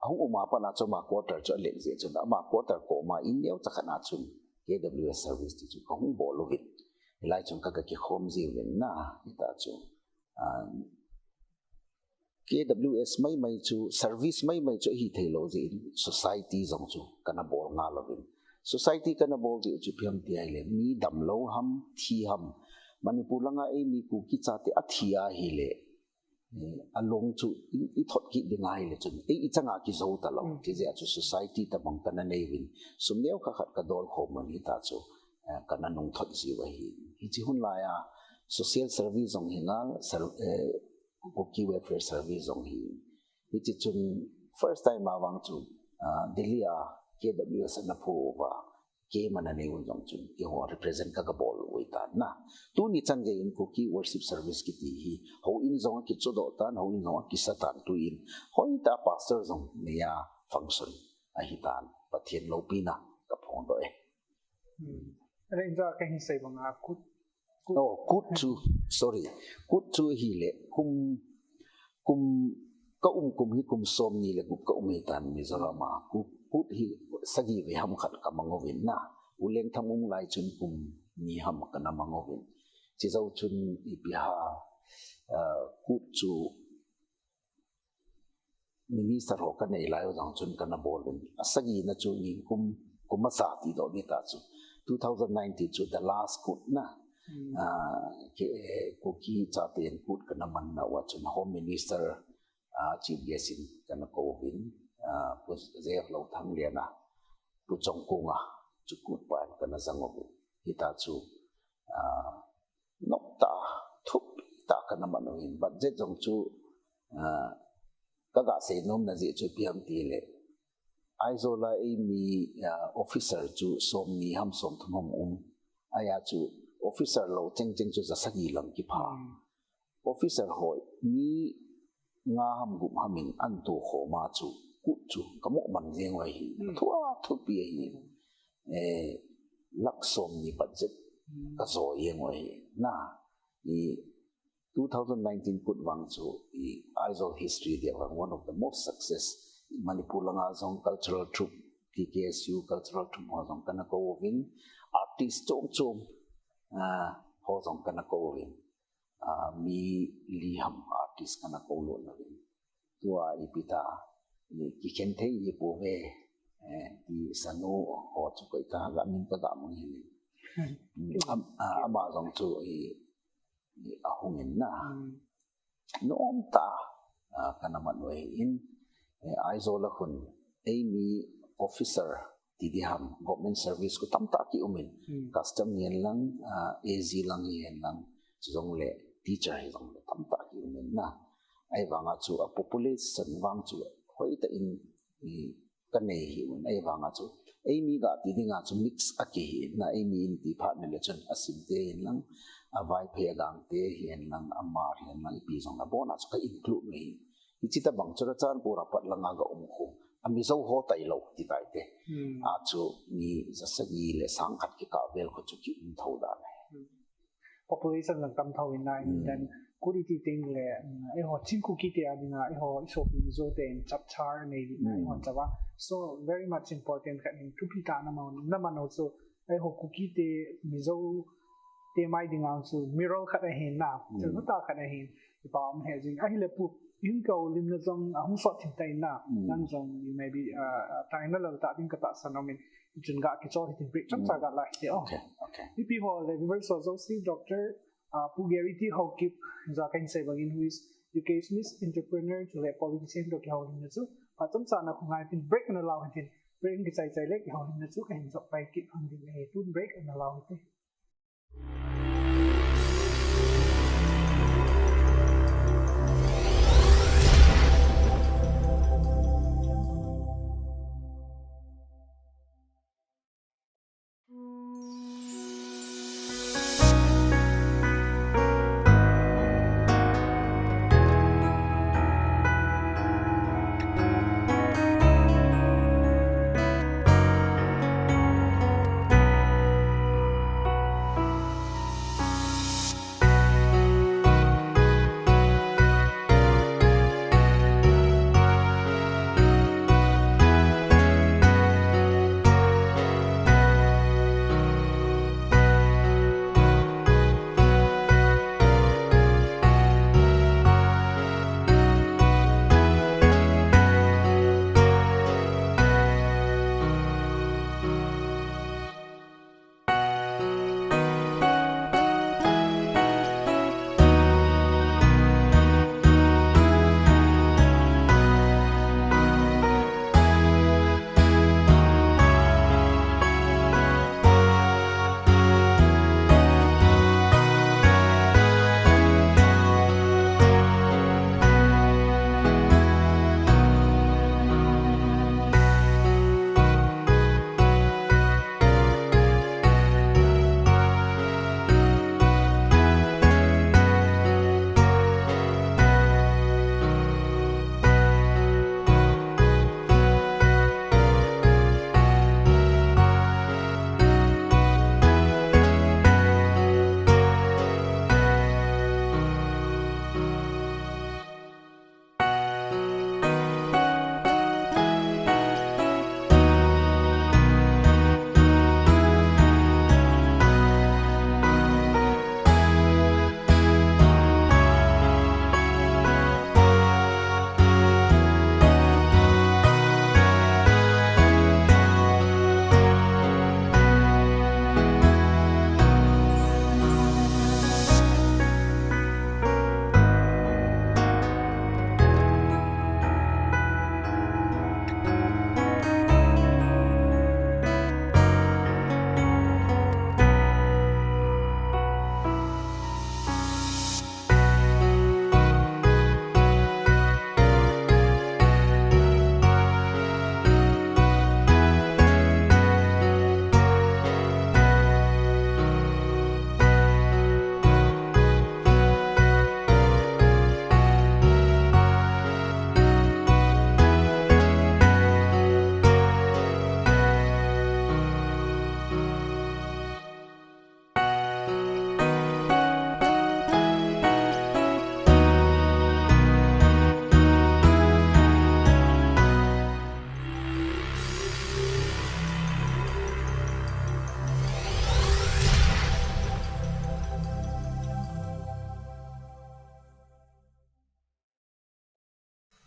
Ahung um a pat a chu ama quarter chu aleng jeh chun, ama quarter koma in neocha khat a chun K W S service ti chu kahung bol uvin. Hilai chun ka, ka kikhom jiuvin na, hita chu. Ah, K W S maimai chu, service maimai chu ahi thei lou jeh in society jong chu kana bol ngal uvin. Society kana bol jeh chu ipi ham ti ahile, mi damlou ham, thi ham. Manipur langa eimi Kuki chate athi ahile, eh, along chu i, i thot kit ding ahile chun, ei, i changa kijou talou. Mm. Ti jeh a chu society tabang kana nei uvin. Sum neo kha khat ka dol khom uvin hita chu, eh, kana nung thot jiu ahi. Hiche hun lai a social service jong hi ngal, ser-, eh, Kuki Welfare Service jong hi. Hiche chun first time a vang chu, ah, Delhi a K W S ana phu uva, keima ana nei un jong chun, keiho represent ka, ka bol u ahitan na. Tuni chan gei in Kuki Worship Service kiti hi, houin jong akichodoh tan, houin jong akisa tan, tuin hoitah a pastor jong neiya function ahitan, Pathen loupina ka phongdoh e. Hmm. Ahile inja kahin sei banga KUT, KUT. Oh, KUT chu, sorry. KUT chu ahile, kum, kum, ka um kum hi kum somni le gup ka um ahitan Mizoram a. KUT, KUT hi sagi vei ham khat ka mang uvin na. U Lengthang um lai chun kum ni ham kana mang uvin. Chujou chun ipi ham, ah, KUT chu minister ho ka nei lai u jong chun kana bol uvin. Asagi na chu nikum, kum aja tidoh ding ta chu. Two thousand nineteen chu the last KUT na. Hmm. Ah, K-, Kuki chaten KUT kana man nauva chun Home Minister, ah, Chief Guest in kana kou uvin. Ah, Pu J F Lolthangliana, Pu Chongkunga chu KUT pa in kana jang uvin. Hita chu, ah, noptah, thupi tah kana man uvin. Budget jong chu, ah, ka ga sei nomna jeh chu ipi ham tile, Aizawl a eimi, ah, officer chu somni ham somthum ham um. Ahia chu officer lou chengcheng chu ja sagi lang kipha. Hmm. Officer ho mi nga ham gup ham in ana tokhom a chu KUT chu ka mo man jeng u ahi. Hmm. Thua thupi ahi. Eh, lakh somni budget, hmm, ka jo jeng u ahi. Na, i two thousand nineteen KUT vang chu i Aizawl history dia vang one of the most success. Manipur langa jong cultural troupe, T K S U cultural troupe ho jong kana kou uvin, artist chom chom, ah, ho jong kana kou uvin. Ah, mi li ham artist kana kou lut nauvin. Tua ipi ta, i kikhen thei i pouve, eh, ti sanu ho chu koi ta, ga min ka ga mang hin. Hmm. Am-, ah, ama jong chu i, i ahung in na. Hmm. Nomtah, ah, kana man u ahin, eh, Aizawl a khun, eimi officer ti ding ham, government service khu tamtah ki um in, hmm, custom hihen lang, ah, A G lang hihen lang, chujongle teacher hijongle tamtah ki um in na. Ahivanga chu a population vang chu hoitah in, i, ka nei ahiuvin, ahivanga chu eimi ga ti dinga chu mix a kihi na, eimi in ti phat nile chun a Simte hihen lang, a Vaiphei a Gangte hihen lang, a Hmar hihen lang, ipi jong abon a chu ka include u ahi. Hiche tabang Churachandpur a pat langa ga um khu, a Mizo ho tailou ti tai te. Hmm. A chu mi ja sagi le sang khat kikah vel khu chu ki um thou dan ahi. Hmm. Population jong tam thou in na, hmm, then KUT iti teng le, um, eiho Chin Kuki te a dinga, eiho i sopi Mizo ten chapchar nei ding na, hmm, eiho chapa. So very much important khat in thupi tah na man, na man u chu, eiho Kuki te Mizo te mai dinga chu mirror khat ahin na, hmm, chulma tah khat ahin, i pa um he jing. Ahile pu, in ka u lim na jong, ahung sot thim ta in na, hmm, nang jong, you may be, uh, uh, tai na lal ta ding ka tahsan um in, chun ga kichol hitin break chomcha, hmm, ga la hite o. Okay, okay. Ipi ho le, viewers ho jouse, Doctor, uh, Pu Gary T Haokip, ja kahin sei bangin, who is educationist, entrepreneur, chule politician toh kihoulimna chu, phat chomcha na khu ngai tin break na lau hitin, break kichai chai le kihoulimna chu kahin jop pai kit hon ding ahi, tun break na lau hite.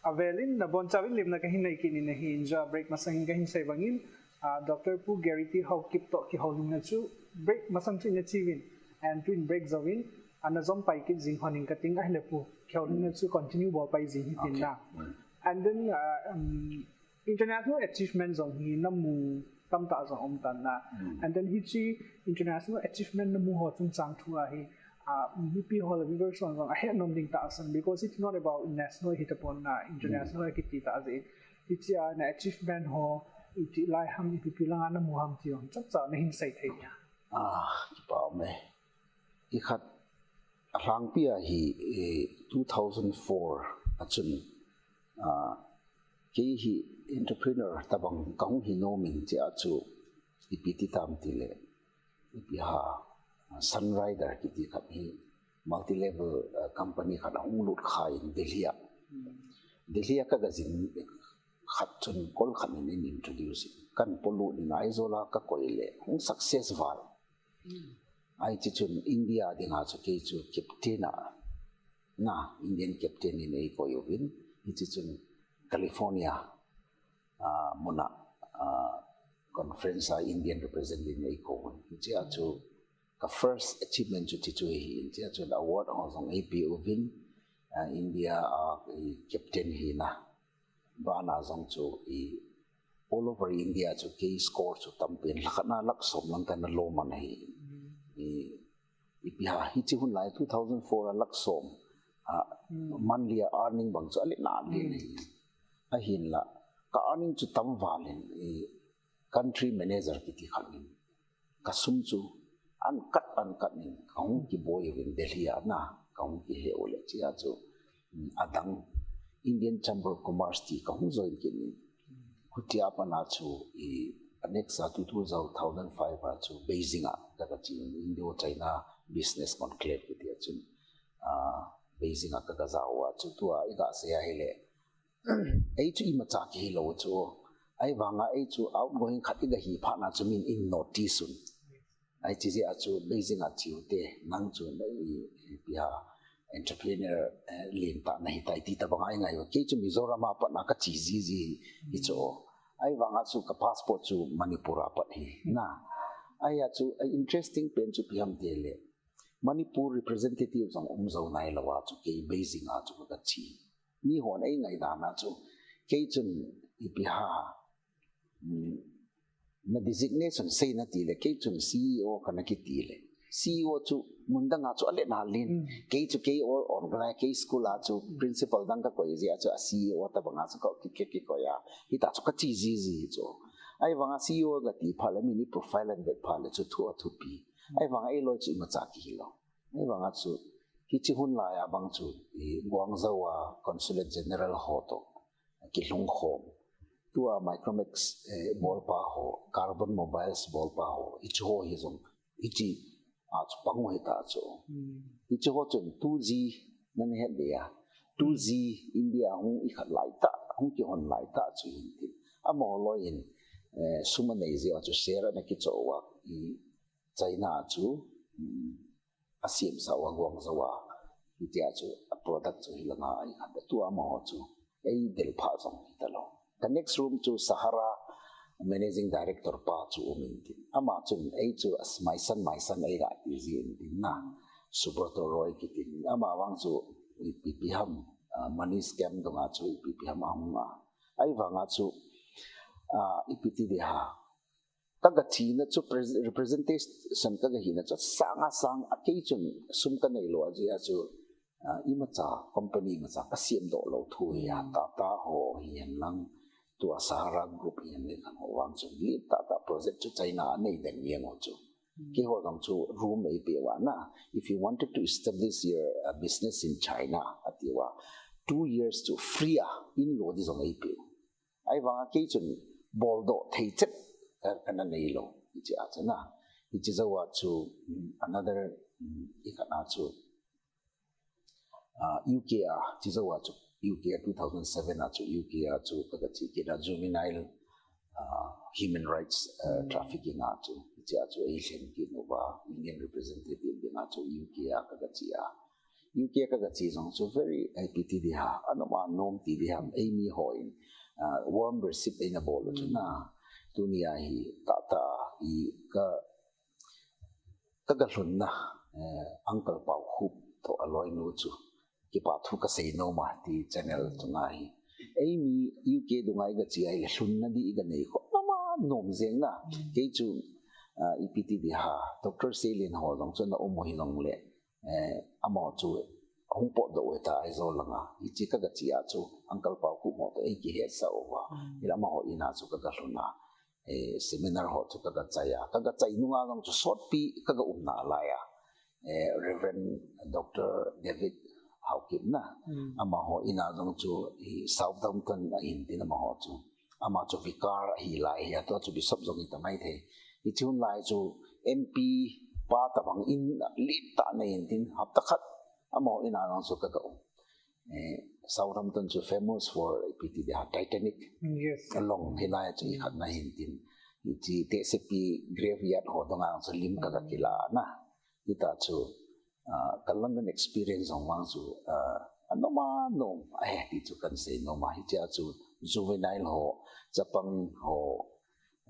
Avelin nabonchauvin lemna kahin nei kit in ahi, injo break masangin kahin sei bangin, ah, Doctor Pu Gary T Haokip toh kihoulimna chu break masang chu ina cheuvin, and tun break jouvin ana jom pai kit jing lhonin kating, ahile Pu, kihoulimna chu continue bol pai jing hitin na. And then, ah, um, international achievement jong hi namu tamtah jong um tan na. And then hiche international achievement namu ho chungchang thu ahi, ah, mipi ho le viewers hon jong ahet nom ding tahsan, because it's not about national hitapon na, international kiti tah jeh in. Hiche a na achievement ho, iti lai ham, ipi pi langa namu ham ti jong chomcha nahin sei thei nia. Ah, kipa ume. Ikhat alhangpi a hi, eh, two thousand four a chun, ah, kei hi entrepreneur tabang kahung hi nomin, chea chu ipi ti tam tile, ipi ham, ah, Sunrider kiti khat hi multi-level, ah, company khat ahung lut khan Delhi a. Delhi a kaga jin khat chun call khat in introduce in, kahin polut in Aizawl a kakoi le hung success val. Ahi, chuchun India dinga chu kei chu captain a, na, Indian captain in eikoi uvin, hiche chun California, ah, muna, ah, conference a Indian representative in eikou uvin. Hichea chu ka first achievement chu hiche chu ahi, hichea chu award ho jong eipe uvin, ah, India a, eh, captain hina. Bana jong chu i all over India chu kei score chu tampen, lhakhat na lakh som lang kana lo man ahi. I, ipi ham, hiche hun lai two thousand four a lakh som, ah, monthly a earning bang chu ale na le ahi. Ahinla, ka earning chu tam valin, i country manager kiti khat in kasum chu an kat, an kat in kahung kiboi uvin Delhi a na, kahung kihe u le chea chu, mm, adang Indian Chamber of Commerce ti kahung join kit in. Hitia pat a chu i, a next a two thousand five a chu Beijing a kaga che in, Indo-China Business Conclave kiti a chun, ah, Beijing a kaga jao a chu tua iga sei ahile, ei chu imacha kihilou chu. Ahivanga ei chu outgoing khat iga hi phat na chu min in notice un. Ahi, chujeh a chu Beijing a che ute, nang chu na i, ipi ham, entrepreneur, eh, lentah nahitai ti tabang a eingai u. Kei chu Mizoram a pat na kache jiji hi chu. Ahivanga chu ka passport chu Manipur a pat hi na. Ahia chu, a interesting pen chu ipi ham tile, Manipur representative jong um jou nailou a chu kei Beijing a chu kaga che. Mihon eingai dan a chu, kei chun ipi ham, mm, na designation seina tile, kei chun C E O kana kiti le, C E O chu mun dang a chu ale na lin. Kei chu kei all on lai, kei school a chu principal dang kakoi jeh a chu a C E O tabang a chu ka ki, ki, kikoi a. Hita chu kache jiji chu. Ahivanga C E O kati phat le min i profile ahin vet phat le chu thu athupi. Ahivanga eiloi chu imacha kihilou. Ahivanga chu, hiche hun lai a bang chu, i Guangzhou a Consulate General ho toh kilhung khom. Tua Micromax, eh, bolpa ho, Carbon Mobiles bolpa ho, hiche ho hi jong, hiche a chu pang u hita chu. Hiche ho chun two G nana het dia. Two G India hung ikhat lai tah, hung kihon lai tah chu hin tin. Amaho loi hin, eh, sum anei jeh a chu share ana kichoh uva, i China chu, mm, asemsa uva Guangzhou a, hitia chu a product chu hilanga ahi khat a, tua amaho chu eidel pha jong hitalou. Ka next room chu Sahara Managing Director pa chu um in tin. Ama chun ei chu as maisan maisan eiga ti ji in tin na. Subrata Roy kitin. Ama vang chu ipi ipi ham, ah, money scam dunga chu ipi ipi ham ahung a. Ahivanga chu, ah, ipi ti ding ham. Kaga chena chu pres-, representation kaga hina chu sanga sang a, kei chun sum kanei lou a jeh a chu, ah, imacha company imacha kasemdoh lou thu hi a, Tata ho hihen lang, tua Sahara Group hihen lang, khan ho vang chun lentah tah project chu China a nei den jeng u chu. Keiho jong chu room eipeh uva na, if you wanted to establish your, uh, business in China, ati uva, two years chu free a in lo ding jong eipeh u. Ahivanga kei chun boldoh thei chet ka, kana nei lou. Hiche a chu na. Hiche jou a chu, mm, another, mm, ikhat na chu, ah, U K a, hiche jou a chu, U K a two thousand seven a chu, U K a chu, kaga che kit a juvenile, ah, human rights, ah, trafficking a chu, hiche a chu, eilhen kit uva, Indian representative dinga chu, U K a kaga che a. UK ka ga chi jong chu very, ipi ti di ham, anom anom ti di ham, eimi hon, ah, warm receive eina bol u chu na. Tunia hi tata i ka, ka ga lhunna, eh, Uncle Paokhup toh aloinu chu kipa thu ka sei nom a ti channel chunga hi. Eimi UK dunga i ga chi a ile lhunna di i ga nei khu anom anom jeng na. Kei chu, ah, ipi ti di ham, Doctor Seilin ho jong chu ana um u hi jong le, eh, amaho chu hung potdoh u ta Aizawl langa. Hiche ka ga chi a chu Uncle Paokhup ho toh ei kihetsah uva. Ila amaho in a chu ka ga lhun a, eh, seminar ho chu ka ga chai a. Ka ga chai nunga jong chu sotpi ka ga um nalai a, eh, Reverend Doctor David Haokip na. Amaho in a jong chu i Southampton a hin tin amaho chu. Ama chu vicar ahi lai hi, atua chu bishop jong hi ta mai thei. Hiche hun lai chu M P pa tabang in len tah nei in tin hapta khat amaho in a jong chu ka ga um. Eh, Southampton chu famous for ipi ti di ham, Titanic. Yes. Along hilai chu i khat na hin tin. Hiche tehsepi graveyard ho dunga chu lim ka ga kila na. Hita chu, ah, ka London experience jong vang chu, ah, anom anom ahi ti chu kan sei nom a. Hiche a chu juvenile ho, chapang ho,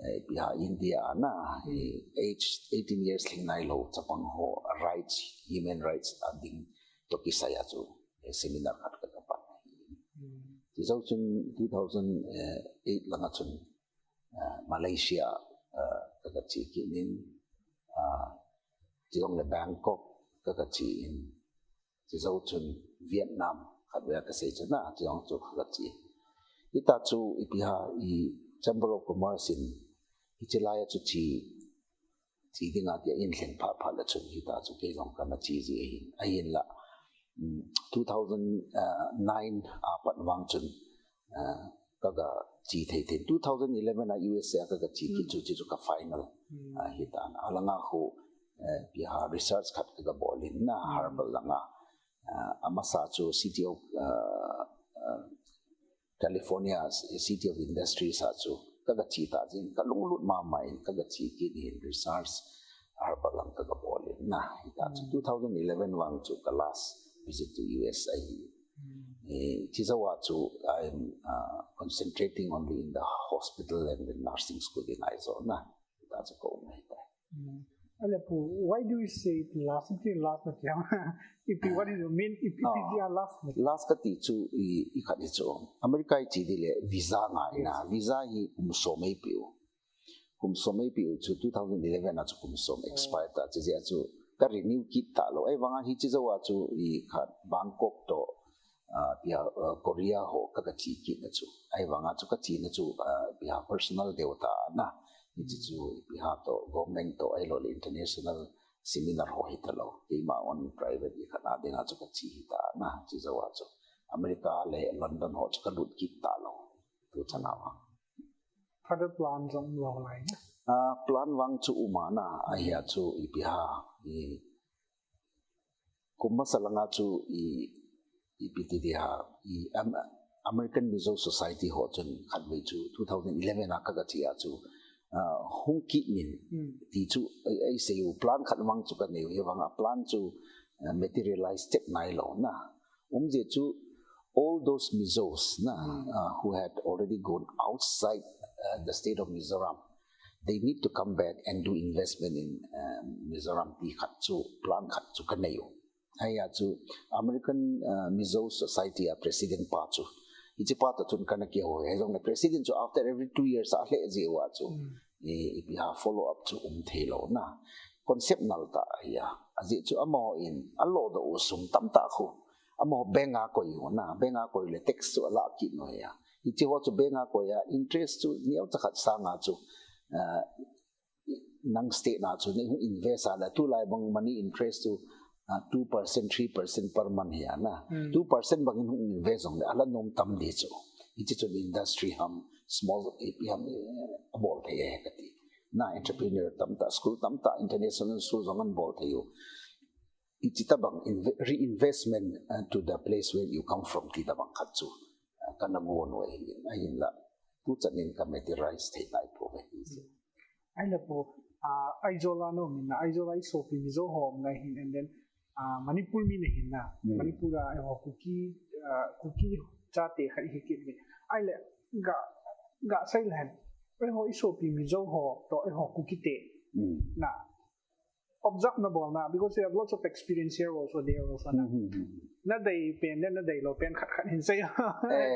eh, ipi ham India a na, eh, age eighteen years lhing nailou chapang ho rights, human rights a ding toh kisai a chu, eh, seminar khat ka ga pan. Chujou chun two thousand eight langa chun, ah, Malaysia, ah, ka ga che kit in, ah, chujong le Bangkok ka ga che in, chujou chun Vietnam khatvei a ka sei chu na, chujong chu ka ga che. Hita chu ipi ham i Chamber of Commerce in hiche lai a chu che, che dinga tia in lheng phat phat le chun hita chu kei jong ka na che ji ahin. Ahinla, mm, two thousand nine a pat vang chun, ah, ka ga che thei thei. Two thousand eleven a U S A a ka ga che kit chu, che chu ka final, ah, hita na. Alanga khu, eh, ipi ham research khat ka ga bol in na, herbal langa. Ah, amasa chu City of, ah, ah, California, City of Industries a chu ka ga che ta jin, ka lunglut mama in ka ga che kit in research herbal lang ka ga bol in na. Hita chu two thousand eleven vang chu ka last visit to U S ahi. Eh, chujou a chu I'm, uh, concentrating only in the hospital and the nursing school in Aizawl na. Hita chu ka um ahi tai. Ahile Pu, why do you say it last? Ipi last na ti ham? Ipi, what is the mean? Ipi, ipi jeh a last na? Last ka ti chu i, i khat hi chu America i che di le visa ngai na. Visa hi kum som ei pe u. Kum som ei pe u chu two thousand eleven a chu kum som expire ta, chujeh a chu ka renew kit talou. Ahivanga hiche jou a chu i khat Bangkok toh, ah, ipi ham, ah, Korea ho ka, ka che kit na chu. Ahivanga chu ka chena chu, ah, ipi ham personal deu ta na. Hiche chu ipi ham toh government toh ahilou le international seminar ho hi talou. Keima own private i khat a dinga chu ka che hi ta na. Hiche jou a chu America le London ho chu ka lut kit talou. Tu chan a vang. Further plan jong um lou lai na? Ah, plan vang chu um a na, ahia chu ipi ham, i kum masa langa chu i, ipi ti di ham, i Am-, American Mizo Society ho chun khatvei chu two thousand eleven a ka, ka che a chu, ah, hung kit in ti chu ei, ei sei u plan khat vang chu ka nei u, hivanga plan chu, ah, materialize chet nailou na. Um jeh chu all those Mizos na, uh, who had already gone outside, uh, the state of Mizoram, they need to come back and do investment in, uh, Mizoram ti khat chu, plan khat chu ka nei u. Ahia chu American, uh, Mizo Society a president pa chu, hiche pa toh chun ka na kihou u, hijongle president chu after every two years a lheh jeh uva chu, i, ipi ham follow up chu um thei lou na. Concept nal tah ahi a. Ajeh chu amaho in alo doh u sum tamtah khu amaho bank a koi u na, bank a koi le tax chu ala kit u ahi a. Hiche ho chu bank a koi a, interest chu neocha khat sanga chu, ah, nang state na chu nei hung invest a le, tulai bang money interest chu, ah, two percent, three percent per month ahi a na. Two percent bang in hung invest jongle ala nom tam di chu. Hiche chun industry ham, small, eh, ham, eh, abol thei ahi kati. Na entrepreneur tamtah, school tamtah, international school jong ana bol thei u. Hiche tabang inve-, reinvestment, uh, to the place where you come from ti tabang khat chu, uh, ka na gon u ahi, ahinla tuchan in ka materialize thei nai pouve. Ahile Pu, uh, Aizawl a na um in na, Aizawl a i sopi Mizo ho um na hin, and then Ah, Manipur mi nahin na. Hmm. Manipur a eiho Kuki, ah, Kuki chate khat hi kit mi. Ahile ga, ga sei lehen. Eiho isopi Mizo ho toh eiho Kuki te. Hmm. Na. Observe nabol na, because you have lots of experience here also, there also na. Hmm, hmm, hmm. Nadei pen le nadei lou pen khat khat hin sei. Eh.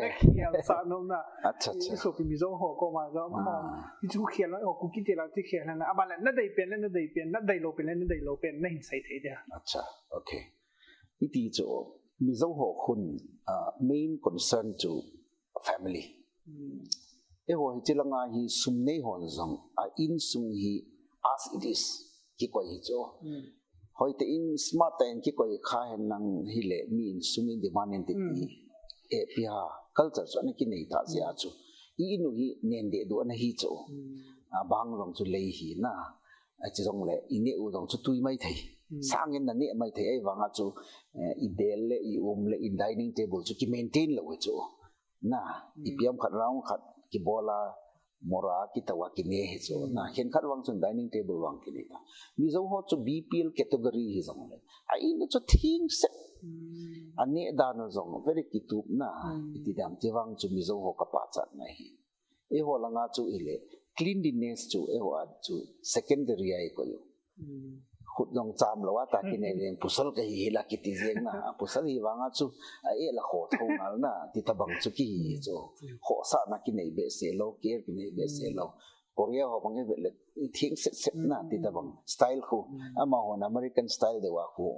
Nakhel sah nom na. Acha, acha. Isopi Mizo ho koma jong. Ah. Hichu khel na, eiho Kuki te lah chu khel na. Aban le nadei pen le nadei pen, nadei lou pen le nadei lou pen, nahin sei thei dia. Acha, okay. Iti chu, Mizo ho khun, ah, main concern chu family. Hmm. Eiho hiche langa hi sum nei hon jong, a insung hi as it is, kikoi hi chu. Hmm. Hoitah in smart tah in kikoi kha hen lang hile, mi insung in demand in titi. Hmm. Eh, ipi ham, culture chu ana kinei tah jeh a chu. I inu hi nen deh duh ana hi chu. Hmm. Ah, bang jong chu lei hi na. Achu jong le, i neh u jong chu tui mai thei. Hmm. Sang in na neh mai thei, ahivang a chu, eh, i bel le, i um le, i dining table chu ki maintain lou hi chu. Na, i Hmm. piam khat round khat kibol a, mora kitoh a kine hi chu. Hmm. Na, khenkhat vang chun dining table vang kine ta. Mizo ho chu B P L category hi jong le. A in chu thing set. Hmm. A neh dan u jong very kitup na. Hmm. Iti dam ti vang chu Mizo ho ka pachat na hi. Eiho langa chu ile, cleanliness chu eiho a chu secondary a i koi u. Hmm. Khut jong cham lou a, tah kinei leng pasal kahi hi la kiti jeng na. Pasal hi vang a chu, a eh la khoh tho ngal na, ti tabang chu kihi chu. Hmm. Khohsah na kinei behseh lou, care kinei behseh lou. Hmm. Korea ho bang i vet le, thing set set na, ti tabang. Hmm. Style khu, Hmm. amahon American style deu a khu.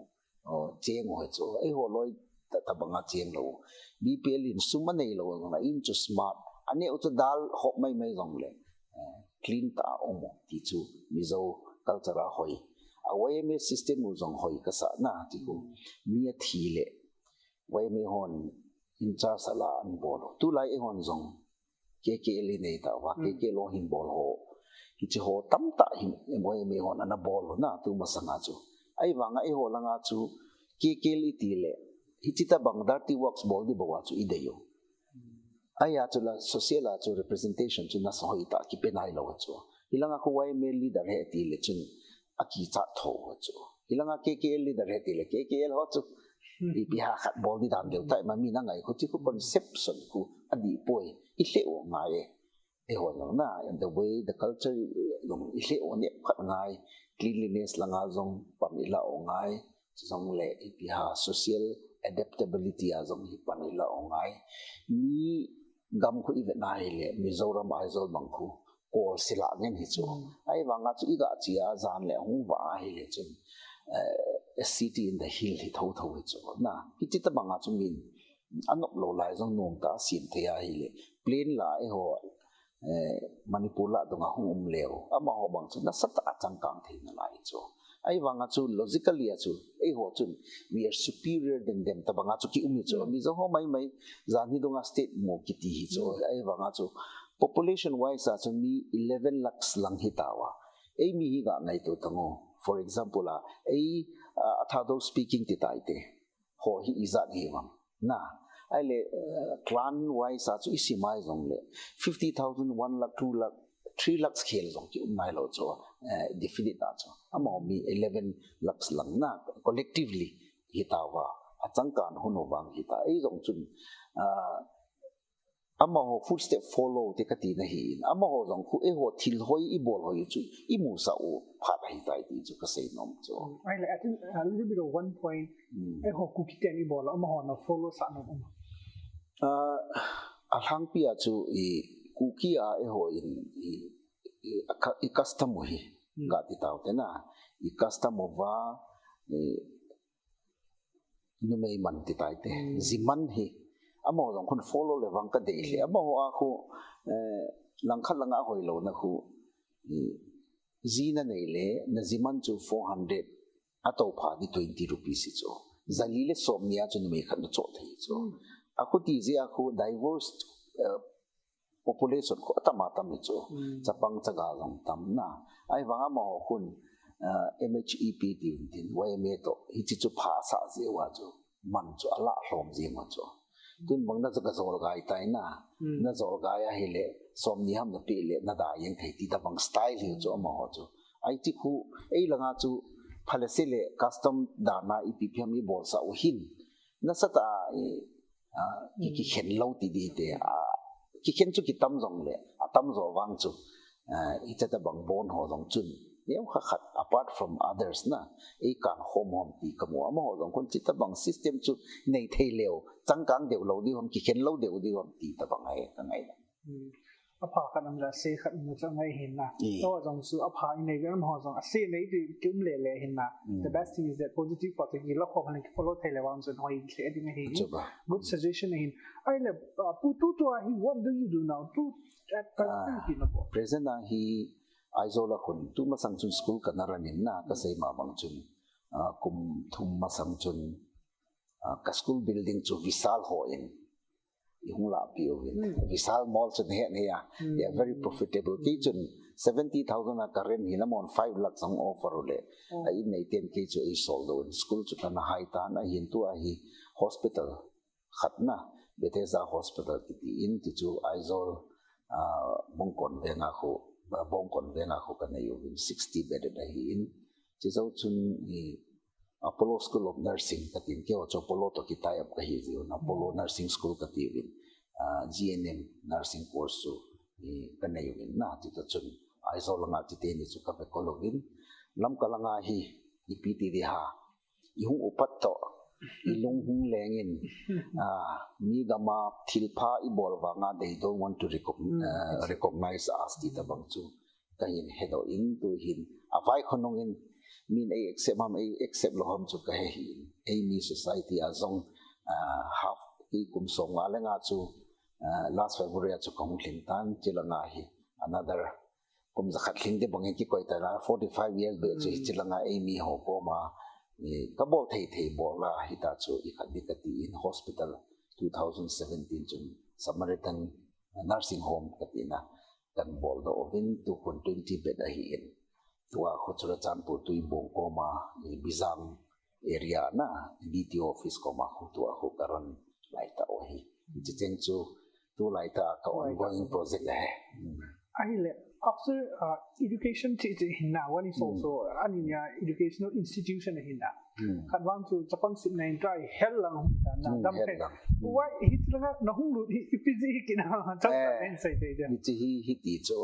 Oh, cheng u hi chu. Eiho loi ta, tabang a cheng lou. B P L in sum anei lou jong le, in chu smart. A neh u chu dal hop mai mai jong le. Eh, clean tah a um u ti chu Mizo culture a hoi. A Y M A system u jong hoi kasa na ti khu. Hmm. Mi athi le Y M A hon in charge a la ana bol u. Tulai eihon jong K K L i nei tauva, Hmm. K K L ho hin bol ho. Hiche ho tamtah hin Y M A hon ana bol u na, tu masanga chu. Ahivang a eiho langa chu K K L i ti le, hiche tabang dirty works bol di bou a chu i dei u. Hmm. Ahia chu la social a chu representation chu nasa hoi tah kipe nai lou chu. Hilanga khu Y M A leader hi ti le chun, a kichat tho chu. Hilanga K K L leader hi ti le K K L ho chu. Hmm. Ipi ham khat bol di dan deu tai ma mi na ngai khu ti khu conception khu adih poi. I lheh u ngai e. Eiho jong na, and the way the culture jong i lheh u nep khat ngai. Cleanliness langa jong pan i la u ngai. Jong le ipi ham social adaptability a jong hi pan i la u ngai. Mi gam khu i vet na hile, Mizoram Aizawl bang khu. Kol sila ngen hi chu. Hmm. Ahivang a chu i ga chi a jan le hung va a hile chun, eh, a city in the hill hi tho tho hi chu. Na, hiche tabang a chu min a nop lou lai jong nom tah a sim thei a hile. Plain la eiho, eh, Manipur la dung a hung um leu. Amaho bang chu nasatah a changkang thei nalai chu. Ahivang a chu logically a chu, eiho chun, we are superior than them, tabang a chu ki um hi chu. Hmm. Mizo ho mai mai, jan hi dung a state mo kiti hi chu. Hmm. Ahivang a chu, population wise a chu mi eleven lakhs lang hi tauva. Ei mi hi ga ngaito tang u. For example a, ei, ah, a Thadou speaking ti tai te. Ho hi ijat hi vang. Na, ahile, eh, clan wise a chu i sim a i jong le, fifty thousand, one lakh, two lakh, three lakhs khel jong ki um nai lou chu, eh, definite a chu. Amaho mi eleven lakhs lang na, collectively hi tauva, a changkang hun u vang hi ta. Ei jong chun, ah, amaho footstep follow te ka ti na hi in, amaho jong khu eiho thil hoi i bol hoi chu, i musah u phat ahi tai ti chu ka sei nom chu. Mm, I, I think a little bit of one point, Mm. eiho Kuki ten i bol, amaho na follow sah nom um. Ah, a lhangpi a chu i Kuki a eiho in i, i, a cu-, i custom u hi Mm. ga ti tau te na, i custom u va, i numei man ti tai te, Mm. ji man hi. Amaho jong khun follow le vang ka dei le. Mm. Amaho a khu, eh, langkhat langa hoi lou na khu, i, ji na nei le, na ji man chu four hundred, a toh pha di twenty rupees hi chu. Jali le somni a chu numei khat na choh thei chu. Mm. A khu ti ji a khu divorce, eh, population khu atam atam hi chu. Mm. Chapang chaga jong tam na. Ahivang amaho khun, eh, M H E P ti un tin, Y M A toh, hichi chu pha sa ji uva chu. Man chu ala lhom ji ma chu. Tun bang na chu ka jol gai tai na. Mm. Na jol gai ahile, somni ham na pe le, na da jeng thei ti tabang style hi chu amaho chu. Ahi ti khu, ei langa chu, phalese le custom dan a ipi phiam ibolsah u hin, nasatah a, eh, ah, ki, kikhen lou ti ding te, ah, kikhen chu kitam jongle, atamjo vang chu, ah, hiche tabang bon ho jong chun, neo kha khat, apart from others na, eikan khom hom ti kamu, amaho jong khun hiche tabang system chu nei thei leu, changkang deu lou ding ham, kikhen lou deu ding ham ti tabang ahi, kangaina. Hmm. Apha khat um le, ase khat um le chu angai hin na. Hmm. Tua jong chu apha inei ve, amaho jong ase nei ti, ti um le le hin na. Hmm. The best thing is that positive part ki la khom le ki follow thei le vang chun hoi khe ding ahi. Chu ba. Good suggestion ahin. Ahile, uh, Pu, tu, tua hi, what do you do now? Tu, at present, ah, ipi nabol? Present a hi Aizawl a khun, tu masang chun school kana run in na, kasei ma bang chun, ah, kum thum masang chun, ah, ka school building chu Vishal ho in ihung lahpeh uvin. Hmm. Vishal Mall chu nahet nai a. Hmm. They are very profitable. Kei chun seventy thousand a ka rent hin, amahon five lakh jong offer u le. Oh. A in nei ten kei chu eisol doh in. School chu kana hai tan, ahin tua hi hospital khat na, Bethesda Hospital kiti in, ti chu Aizawl, ah, Bongkon Veng a khu, ah, Bongkon Veng a khu kanei uvin, sixty bedded ahi in. Chujou chun i Apollo School of Nursing katin, keiho chu Apollo to ki tie up kahi jeh un, Apollo Nursing School kati uvin, ah, G N M nursing course chu i kanei uvin na, ti ta chun Aizawl langa ti teni chu kave kol uvin, Lamka langa hi ipi ti ding ham, ihung upat toh, ilung hung lengin, ah, mi gam a thilpha ibol vanga they don't want to recogn-, hmm, ah, recognize us ti tabang chu kahin hedoh in, tu hin avai khonung in min ei accept ham, ei accept lou ham chu kahe hih in. Eimi society a jong, ah, half, kei kum som nga le nga chu, ah, last February a chu kahung lhing tan, chulanga hi another kum jakhat lhing ding bangin kikoi tan, forty-five years beh chu, hmm, hiche langa eimi ho koma, eh, kabol thei thei bol a hita chu ikhat ding kati in, hospital two thousand seventeen chun Samaritan Nursing Home kati na kan bol doh uvin, tu khun twenty bed ahi in. Tua khu Churachandpur Tuibong koma, eh, Bijang area na D T O office koma khu tua khu ka run lai tah u ahi. Hiche cheng chu tulai tah a ka ongoing project ahi. Hmm. Ahile, after, uh, education ti, ti hin na, one is, hmm, also, ani nia educational institution ahin na. Hmm. Khat vang chu chapang simna in try hel lang hung ta na, hmm, dam hel he lang. Hmm. Why hiche langa nahung lut hi, ipi jeh hi kina, chapang, eh, en sai te dia. Hiche hi, hiti chu,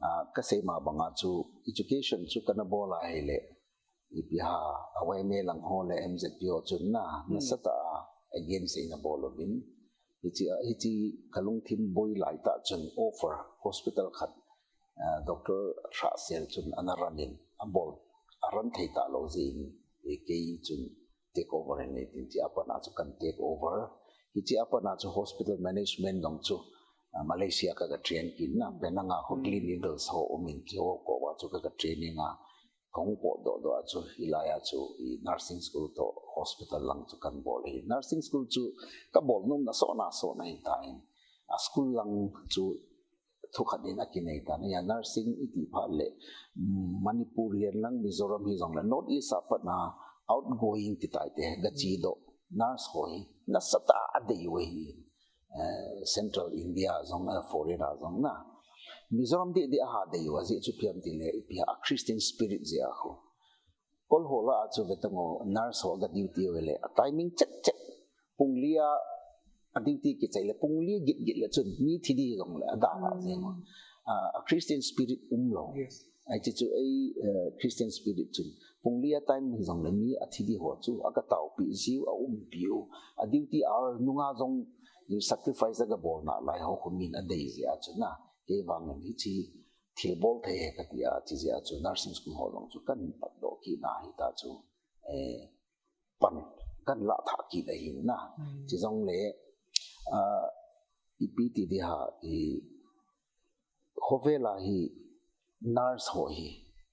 ah, kasei ma banga chu education chu kana bol a ahile, ipi ham, Y M A lang ho le M Z P ho chun na, hmm, nasatah a against eina bol uvin. Hiche, hiche ka lungthim boi lai tah chun offer hospital khat, ah, Doctor Rhahsel chun ana run in, abol, a run thei talou jeh in, eh, kei chun take over in, eh, tin, hiche a pat a chu kan take over. Hiche a pat a chu hospital management jong chu, ah, Malaysia ka, ka train kit na, Penang a khu, hmm, Gleneagles ho um in, hiche ho koma chu ka, ka training a, kahung potdoh doh a chu, hilai a chu, i nursing school toh hospital lang chu kan bol ahi. Nursing school chu kabol nom na sona sona ahi tan. A school lang chu thukhat in akinei tan ahi. Nursing iti phat le, mm, Manipur hihen lang, Mizoram hijong le, North East a pat na outgoing ti tai te, gache doh nurse ho hi nasatah a adei u ahi. Eh, Central India jong, eh, foreign a jong na. Mizoram deh deh a ha dei u, ajeh chu ipi ham tile, ipi ham, a Christian spirit jeh a khu. Kol ho lah a chu ve tang o, nurse ho aga duty u le, a timing chek chek. Pung li a, a duty kichai le, pung li git git le chun, mi thi ding jong le, adalha jeng u. Hmm. Ah, a Christian spirit umlou. Yes. Hiche chu ei, eh, Christian spirit chun. Pung li a time hijong le mi athi ding ho chu, aga taopi jiu, aumpi u. A duty hour nunga jong, sacrifice aga bol nalai ho khu min adei jeh a chu na. Kei vang in hiche thil bol thei ahi kati a, hiche jeh a chu nursing school ho jong chu kan patdoh kit na hita chu. Eh, pan kan lah thah kit ahi na. Hmm. Hiche jong le, ah, ipi ti ding ham, i, khovel a hi nurse ho hi,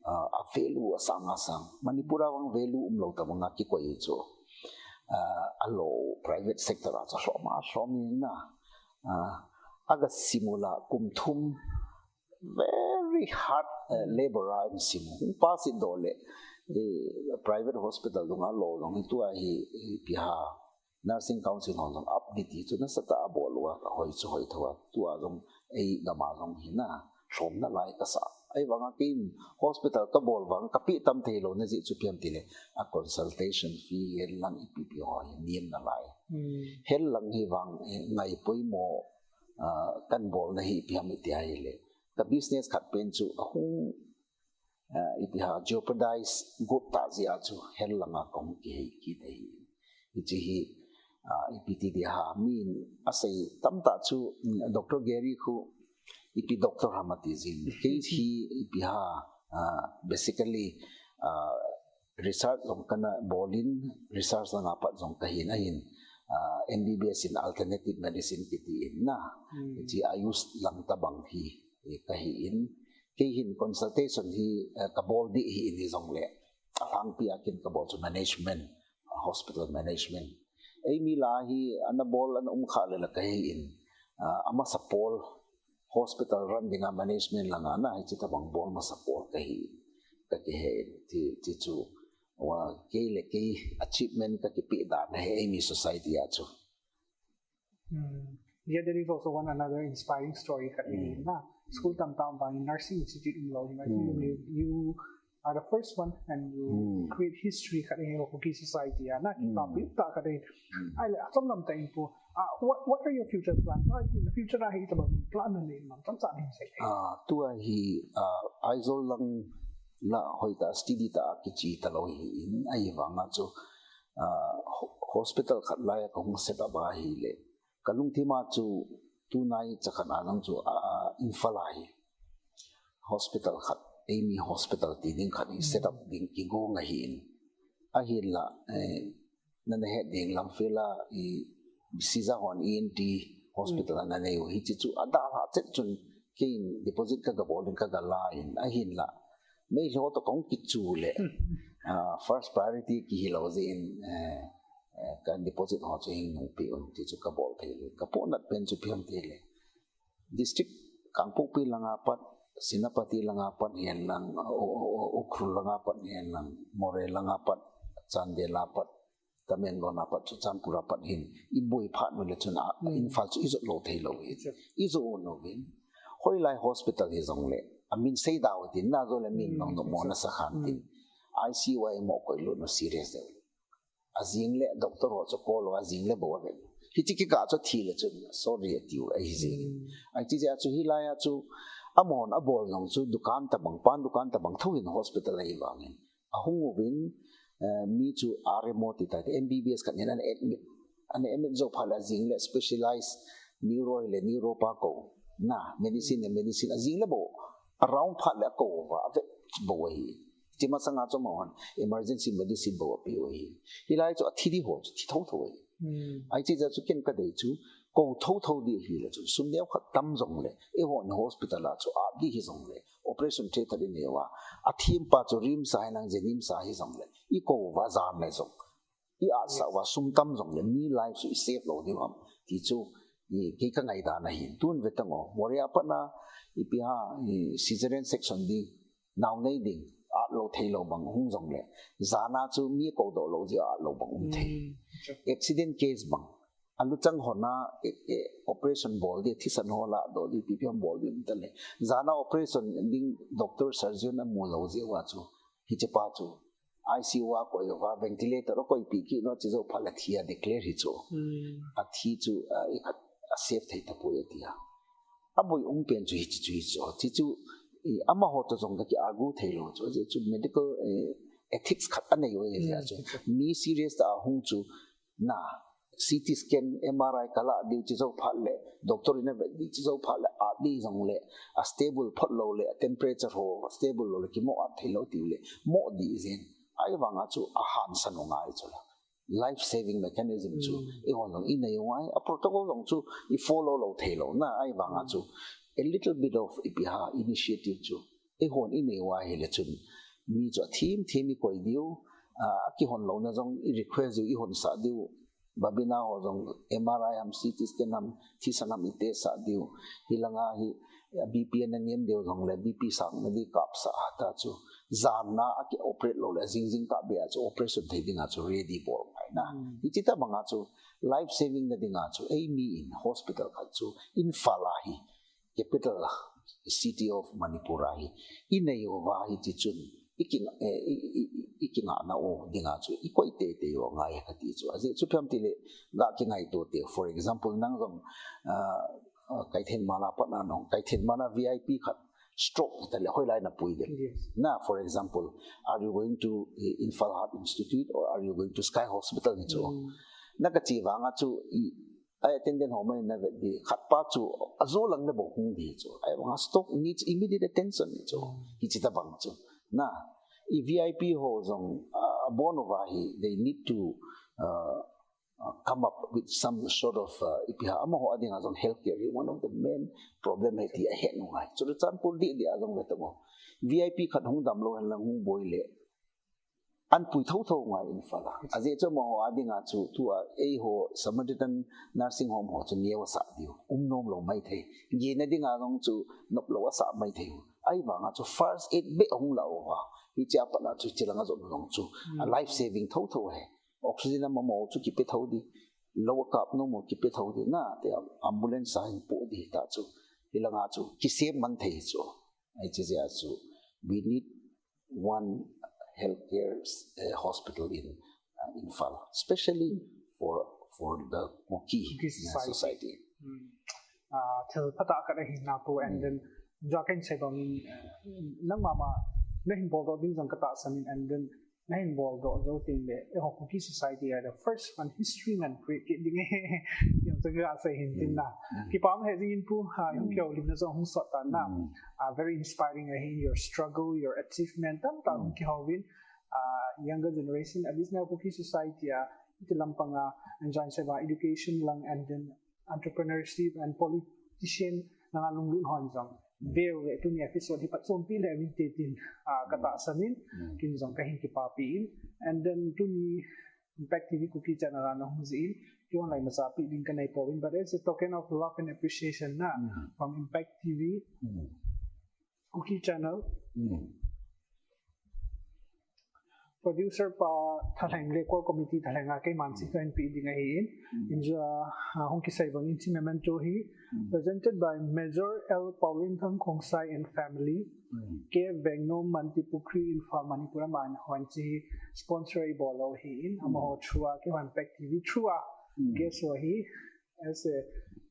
ah, a value asang asang. Manipur a vang value umlou tabang a kikoi chu. Ah, alou private sector a chu lhom a lhom in na. Ah, aga sim u la kum thum very hard, eh, labor a in sim u. Hung pass it doh le, eh, private hospital dunga lou jong hi tua hi, eh, ipi ham, Nursing Council hon jong up ding ti chu nasatah a abol uva, ahoi chu hoi thou a, tua jong ei gam a jong hi na, lhomna lai kasa. Ahivanga kei in hospital kabol vang, kapeh tam thei lou na jeh chu ipi ham tile, a consultation fee, hel lang ipi ipi ho hi nem nalai. Hmm. Hel lang hi vang, eh, ngai poimo, ah, kan bol na hi ipi ham iti ahile, ka business khat pen chu ahung, ah, ipi ham jeopardize got ta jeh a chu hel langa kahung kihei kit ahi. Hiche hi, ah, ipi ti ding ham, min asei tamtah chu, mm, Doctor Gary khu ipi doctor ham ati jin. Kei hi ipi ham, ah, basically, ah, research jong kana bol in, research langa pat jong kahin ahin, ah, M B B S in alternative medicine kiti in na. Hmm. Hiche Ayush lang tabang hi, eh, kahi in. Kei hin consultation hi, eh, kabol ding ahi in hijongle, alhangpi a kin kabol chu management, hospital management. Eimi lah a hi ana bol ana um kha le la kahi in, ah, amasa pol hospital run dinga management langa na hiche tabang bol masa pol kahi in, kakihe in, ti, ti chu, wa, kei le kei achievement kakipeh dan ahi eimi society a chu. Hmm. Yeah, there is also one another inspiring story khat in na. School tam tam vang nursing institute in lo, you, you are the first one and you create history khat in Kuki society a na, ki pa pi ta khat in. Ahile, atam lam ta in po. Ah, what, what are your future plans? Ah, in the future, ah, hi tabang plan na nei mang tam sa ding sai. Ah, tua hi, ah, Aizawl lang la hoitah steady tah a kiche talou hi in, ahivanga chu, ah, ho-, hospital khat lai a kahung set up ahile, kalungthim a chu tunai chakhat a lang chu, ah, Imphal a hi hospital khat, eimi hospital ti ding khat hi set up ding kigong ahi in. Ahinla, eh, nana het ding Lamphel a i Siza hon E N T hospital ana nei u. Hiche chu adalhah chet chun kei in deposit kaga bol in kaga la in. Ahinla, Meitei ho toh kahung kichu le, ah, first priority kihi lou jeh in, eh, eh, ka deposit ho chu hin nung pe un ti chu kabol thei le. Kapohnat pen chu ipi ham tile, district Kangpokpi langa pat, Senapati langa pat hihen lang, U-, U-, U-, Ukhrul langa pat hihen lang, Moreh langa pat, Chandel a pat, Tamenglong a pat, Churachandpur a pat hin iboi phat u le chun a, Imphal chu ijot lou thei lou hi. Ijot u lou hin. Hoilai hospital hijongle, amin sei dau tin, na jo le min nong no mo na sa khan tin. I C U a imo koi lut u serious deu. Ajing le doctor ho chu call u, ajing le bou ave. Hiche kikah chu thi le chun, sorry, atiu ahi jing. Ahi jeh a chu hilai a chu, amahon abol nung chu dukan tabang, pan dukan tabang thou in hospital ahi vangin. Ahung uvin, eh, mi chu R M O ti tai, M B B S khat nin ana admit. Ana admit jou phat le ajing le specialized neuro le neuro pa kou. Na, medicine le medicine, ajing le bou. Around phat le akou uva, ave bou ahi. Hiche masanga chu amahon emergency medicine bou ape u ahi. Hilai chu athi di ho chu thi thou thou ahi. Ahi jeh a chu ken kadei chu kou thou thou di ahile chu sum neo khat tam jongle, eihon hospital a chu at di hijongle, operation theatre inei uva, athem pa chu RIMS a hinlang JNIMS a hijongle, ikou uva jan le jong i atsah uva sum tam jongle mi life chu i save lou diu ham ti chu, i, kei ka ngaidan ahin. Tun ve tang o, Moreh a pat na, ipi ham, i, cesarean section ding, nao nei ding, at lou thei lou bang hung jongle, jan a chu mi kou doh lou jeh a at lou bang um thei. Accident case bang, aluchang hon a, e, e, operation bol ding, thisan ho la doh ding, ipi ipi ham bol ding um ta le, jan a operation ding doctor surgeon amu lou jeh uva chu, hiche pa chu I C U a koi uva, ventilator a koipeh kit u, chujou phat le thi a declare hi chu. Athi chu, a, i khat a save thei tapoi ati a. Aboi um pen chu hiche chu hi chu. Hiche chu, i, amaho toh jong kaki argue thei lou chu. Hiche chu medical, eh, ethics khat anei u ahi jeh a chu. Mi serious tah a hung chu na, C T scan, M R I kala diu chujou phat le, doctor in ave diu chujou phat le, at di jongle, a stable phot lou le, a temperature ho stable lou le, kimo at thei lou tiu le, mo di jin. Ahivanga chu ahansan u ngai chu la. Life saving mechanism chu, eihon jong inei u ngai, a protocol jong chu i follow lou thei lou na, ahivanga chu, a little bit of ipi ham initiative chu, eihon inei u ahile chun, mi chu athem them i koi diu, a, akihon louna jong i request diu, ihon sah diu, Babina ho jong M R I ham, C T scan ham, thisan ham i test sah diu. Hilanga hi, a B P ana nem diu jongle, B P sangna di kap sah a ta chu. Jan a aki operate lou le, jing jing kah beh a chu operation thei dinga chu ready bol ngai na. Hiche tabanga chu life saving na dinga chu, eimi in hospital khat chu, Imphal a hi, capital a, city of Manipur ahi. Inei uva hiche chun iki, eh, i, i, i, ikingahna u dinga chu ikoi teitei u angai kati chu. Ajeh chu ipi ham itile ga kingaito teu. For example, nang jong, ah, ah, Kaithen Mala pat na nong, Kaithen Mala V I P khat stroke tale hoilai na pui dem. Yes. Na, for example, are you going to, eh, Imphal Heart Institute or are you going to Sky Hospital ni chu. Mm. Na kache vanga chu i, ai attendant ho mai na vet di khat pa chu ajo lang le bou hung di chu. Ahivanga stroke needs immediate attention ni chu. Mm. Hiche tabang chu. Na, i V I P ho jong, ah, abon uva hi, they need to, ah, uh, come up with some sort of, uh, ipi ham, amaho adinga jong healthcare hi one of the main problem ahi ti ahet u ngai. Churachandpur deh deh a jong ve tamo. V I P khat hung damlou hen lang hung boi le an pui thotho ngai Imphal a. Ajeh chu amaho adinga chu tua eiho Samaritan Nursing Home ho chu neo asah diu. Um nom lou maithei. Gena dinga jong chu nop lou asah maithei. Ahivanga chu first aid beh hung la uva. Hiche a pat na chu hiche langa jong jong chu a life saving thotho ahi. Oxygen amaho chu kipe tho di. Lou akap nom u kipe tho di. Na, te ambulance a hin po di ta chu. Hilanga chu kisem man thei chu. Hiche jeh a chu we need one healthcare, eh, hospital in, uh, Imphal, especially for, for the Kuki, Kuki, uh, society. Society. Mm. Ah, thil phatah khat ahi na pu, and, mm, then, jua kahin sei bang in, uh, nangma ma, nahin bol doh ding jong katahsan in, and then, nahin bol doh jou teng le, eiho Kuki society a the first one history ngan create kit ding e. Jong chu kasei hin tin na. Mm. Kipa um he jing in pu, ha, hung, mm, kihoulimna jong hung sot tan na. Mm. Ah, very inspiring ahi in your struggle, your achievement, tamtah, mm, hung kihouvin. Ah, younger generation, at least na Kuki society a, iti lampang a, and join seba education lang, and then entrepreneurship and politician langa lunglut hon jong. Mm. Veu ve tuni episode hi phat chompi le vinte tin, ah, katahsan in, mm, kin jong kahin kipapi in. And then tuni Impact T V Kuki channel a nahung jih in, kihon lai masapi ding kanei pouvin. But as a token of love and appreciation na, mm, from Impact T V, mm, Kuki channel, mm, producer pa thalheng le core committee thalheng a keiman, mm, chi kahin pe ding ahi in. Mm. Injua, ah, hung kisei bang in hiche memento hi, mm, presented by Major L Paolenthang Khongsai and family, mm, K F Vengnom, Mantripukhri, Imphal, Manipur, aman hon hiche sponsor ibol u ahi in, mm, amaho through a, keiman Impact T V through a, mm, guest u ahi, as a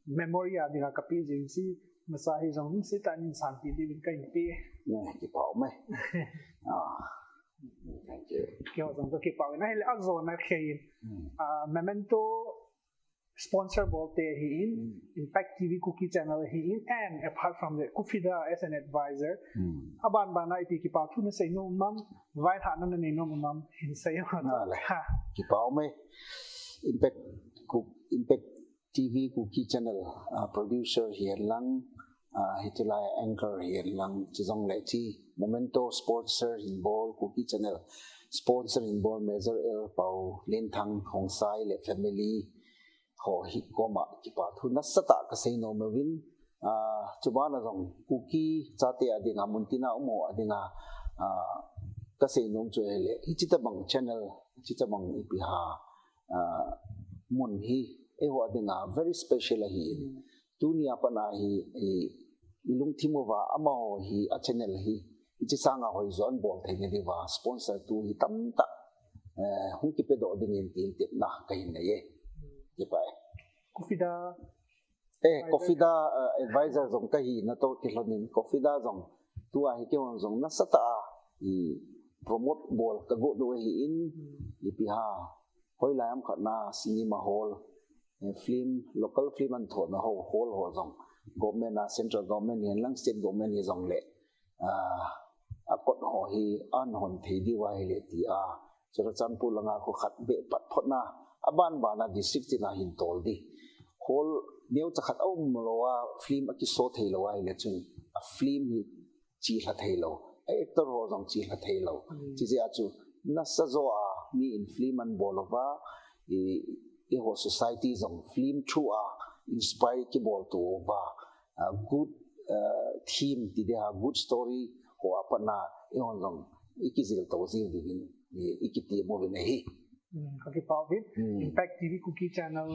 memory a dinga kape jing chu, masa hi jong lungset tah in sanpi diuvin kahin pe. Ne, kipa um e. Ah, thank you. Keiho jong kakipa um e. Ahile ajona kei in. Hmm. Ah, memento sponsor bol te ahi in, hmm, Impact T V Kuki channel ahi in, and apart from that, Kufida as an advisor. Hmm. Aban ban a ipi kipa thu nasei nom um am, vaihomna nanei nom um am, hin sei un. Ah, le. Ha. Kipa um e. Impact Ku-, Impact T V Kuki channel, ah, producer hihen lang, ah, hitilai anchor hihen lang, hiche jong le hiche memento sponsor hin bol Kuki channel, sponsor hin bol Major L Paolenthang Khongsai le family ho hi koma kipa thu nasatah kasei nom uvin, ah, chubana jong Kuki chate adinga, muntina um ho adinga, ah, kasei nom chu ahile, hiche tabang channel, hiche tabang ipi ham, ah, mun hi eiho adinga very special ahi. Hmm. Tuni a pat a hi, i, ilungthim uva amaho hi a channel hi, hiche sanga hoijo abol theina diuva sponsor tu hi tamtah, eh, hung kipedoh dingin tin tepna kahin nei e. Hmm. Kipa e. Kufida Eh, advisor. Kufida, uh, advisor jong kahi natoh kilhonin, Kufida jong tua hi keihon jong nasatah a i promote bol kagot u ahi in, hmm, ipi ham, hoilai ham khat na cinema hall, eh, film, local film ahin thohna ho, hall ho jong, government a, central government hihen lang, state government hijongle, ah, akot ho hi ahin hon thei diu ahile tia, Churachandpur langa khu khat beh pat photna, aban bana district tina hin tol di. Hall neocha khat aum lou a, film akiso thei lou ahile chun, a film hi chelha thei lou, a actor ho jong chelha thei lou. Hmm. Hiche jeh a chu nasa jo a mi in film ahin bol uva, i, eiho society jong film through a inspire kibol to uva, ah, good, ah, theme ti ding ham, good story ho a pat na eihon jong ikijil to jing dingin, i, ikiti mo uvin ahi. Hmm, kakipah uvin. Hmm. Impact T V Kuki channel,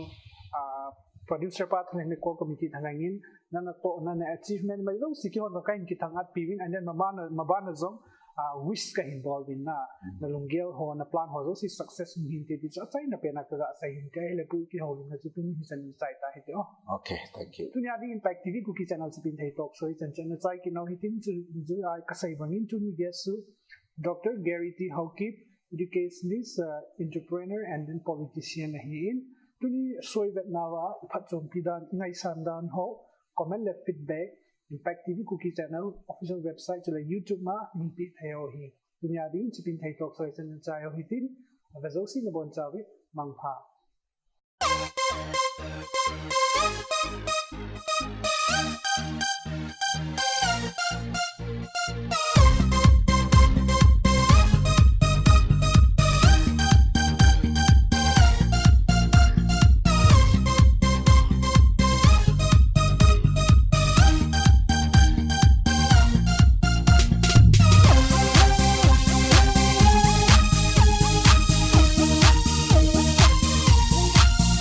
ah, Producer pa Thanglheng le core committee Thanglheng in, nana toh, nana achievement mai jouse kihon ka hin kithang-at piuvin, and then mabana, mabana jong, ah, wish kahin bol uvin na, na lunggel ho, na plan ho jouse success hung hinte ti chu achaina pen a kaga sei hin, ka hile pu kihoulimna chu tuni hichan in chai ta hite o. Okay, thank you. Tunia ding Impact T V Kuki Channel Chipinthei Talk Show hichan chan in chai kit nau hitin, chu, chu, ah, kasei bangin tuni guest chu Doctor Gary T Haokip, educationist, uh, entrepreneur and then politician ahin. Tuni soi vet nauva, iphatchompi dan, ingaisan dan ho, comment le feedback, Impact T V Kuki Channel official website chule YouTube ma neipe thei u ahi. Tunia ding Chipinthei Talk Show hichan in chai u hitin, ave jouse nabonchauvin mangpha.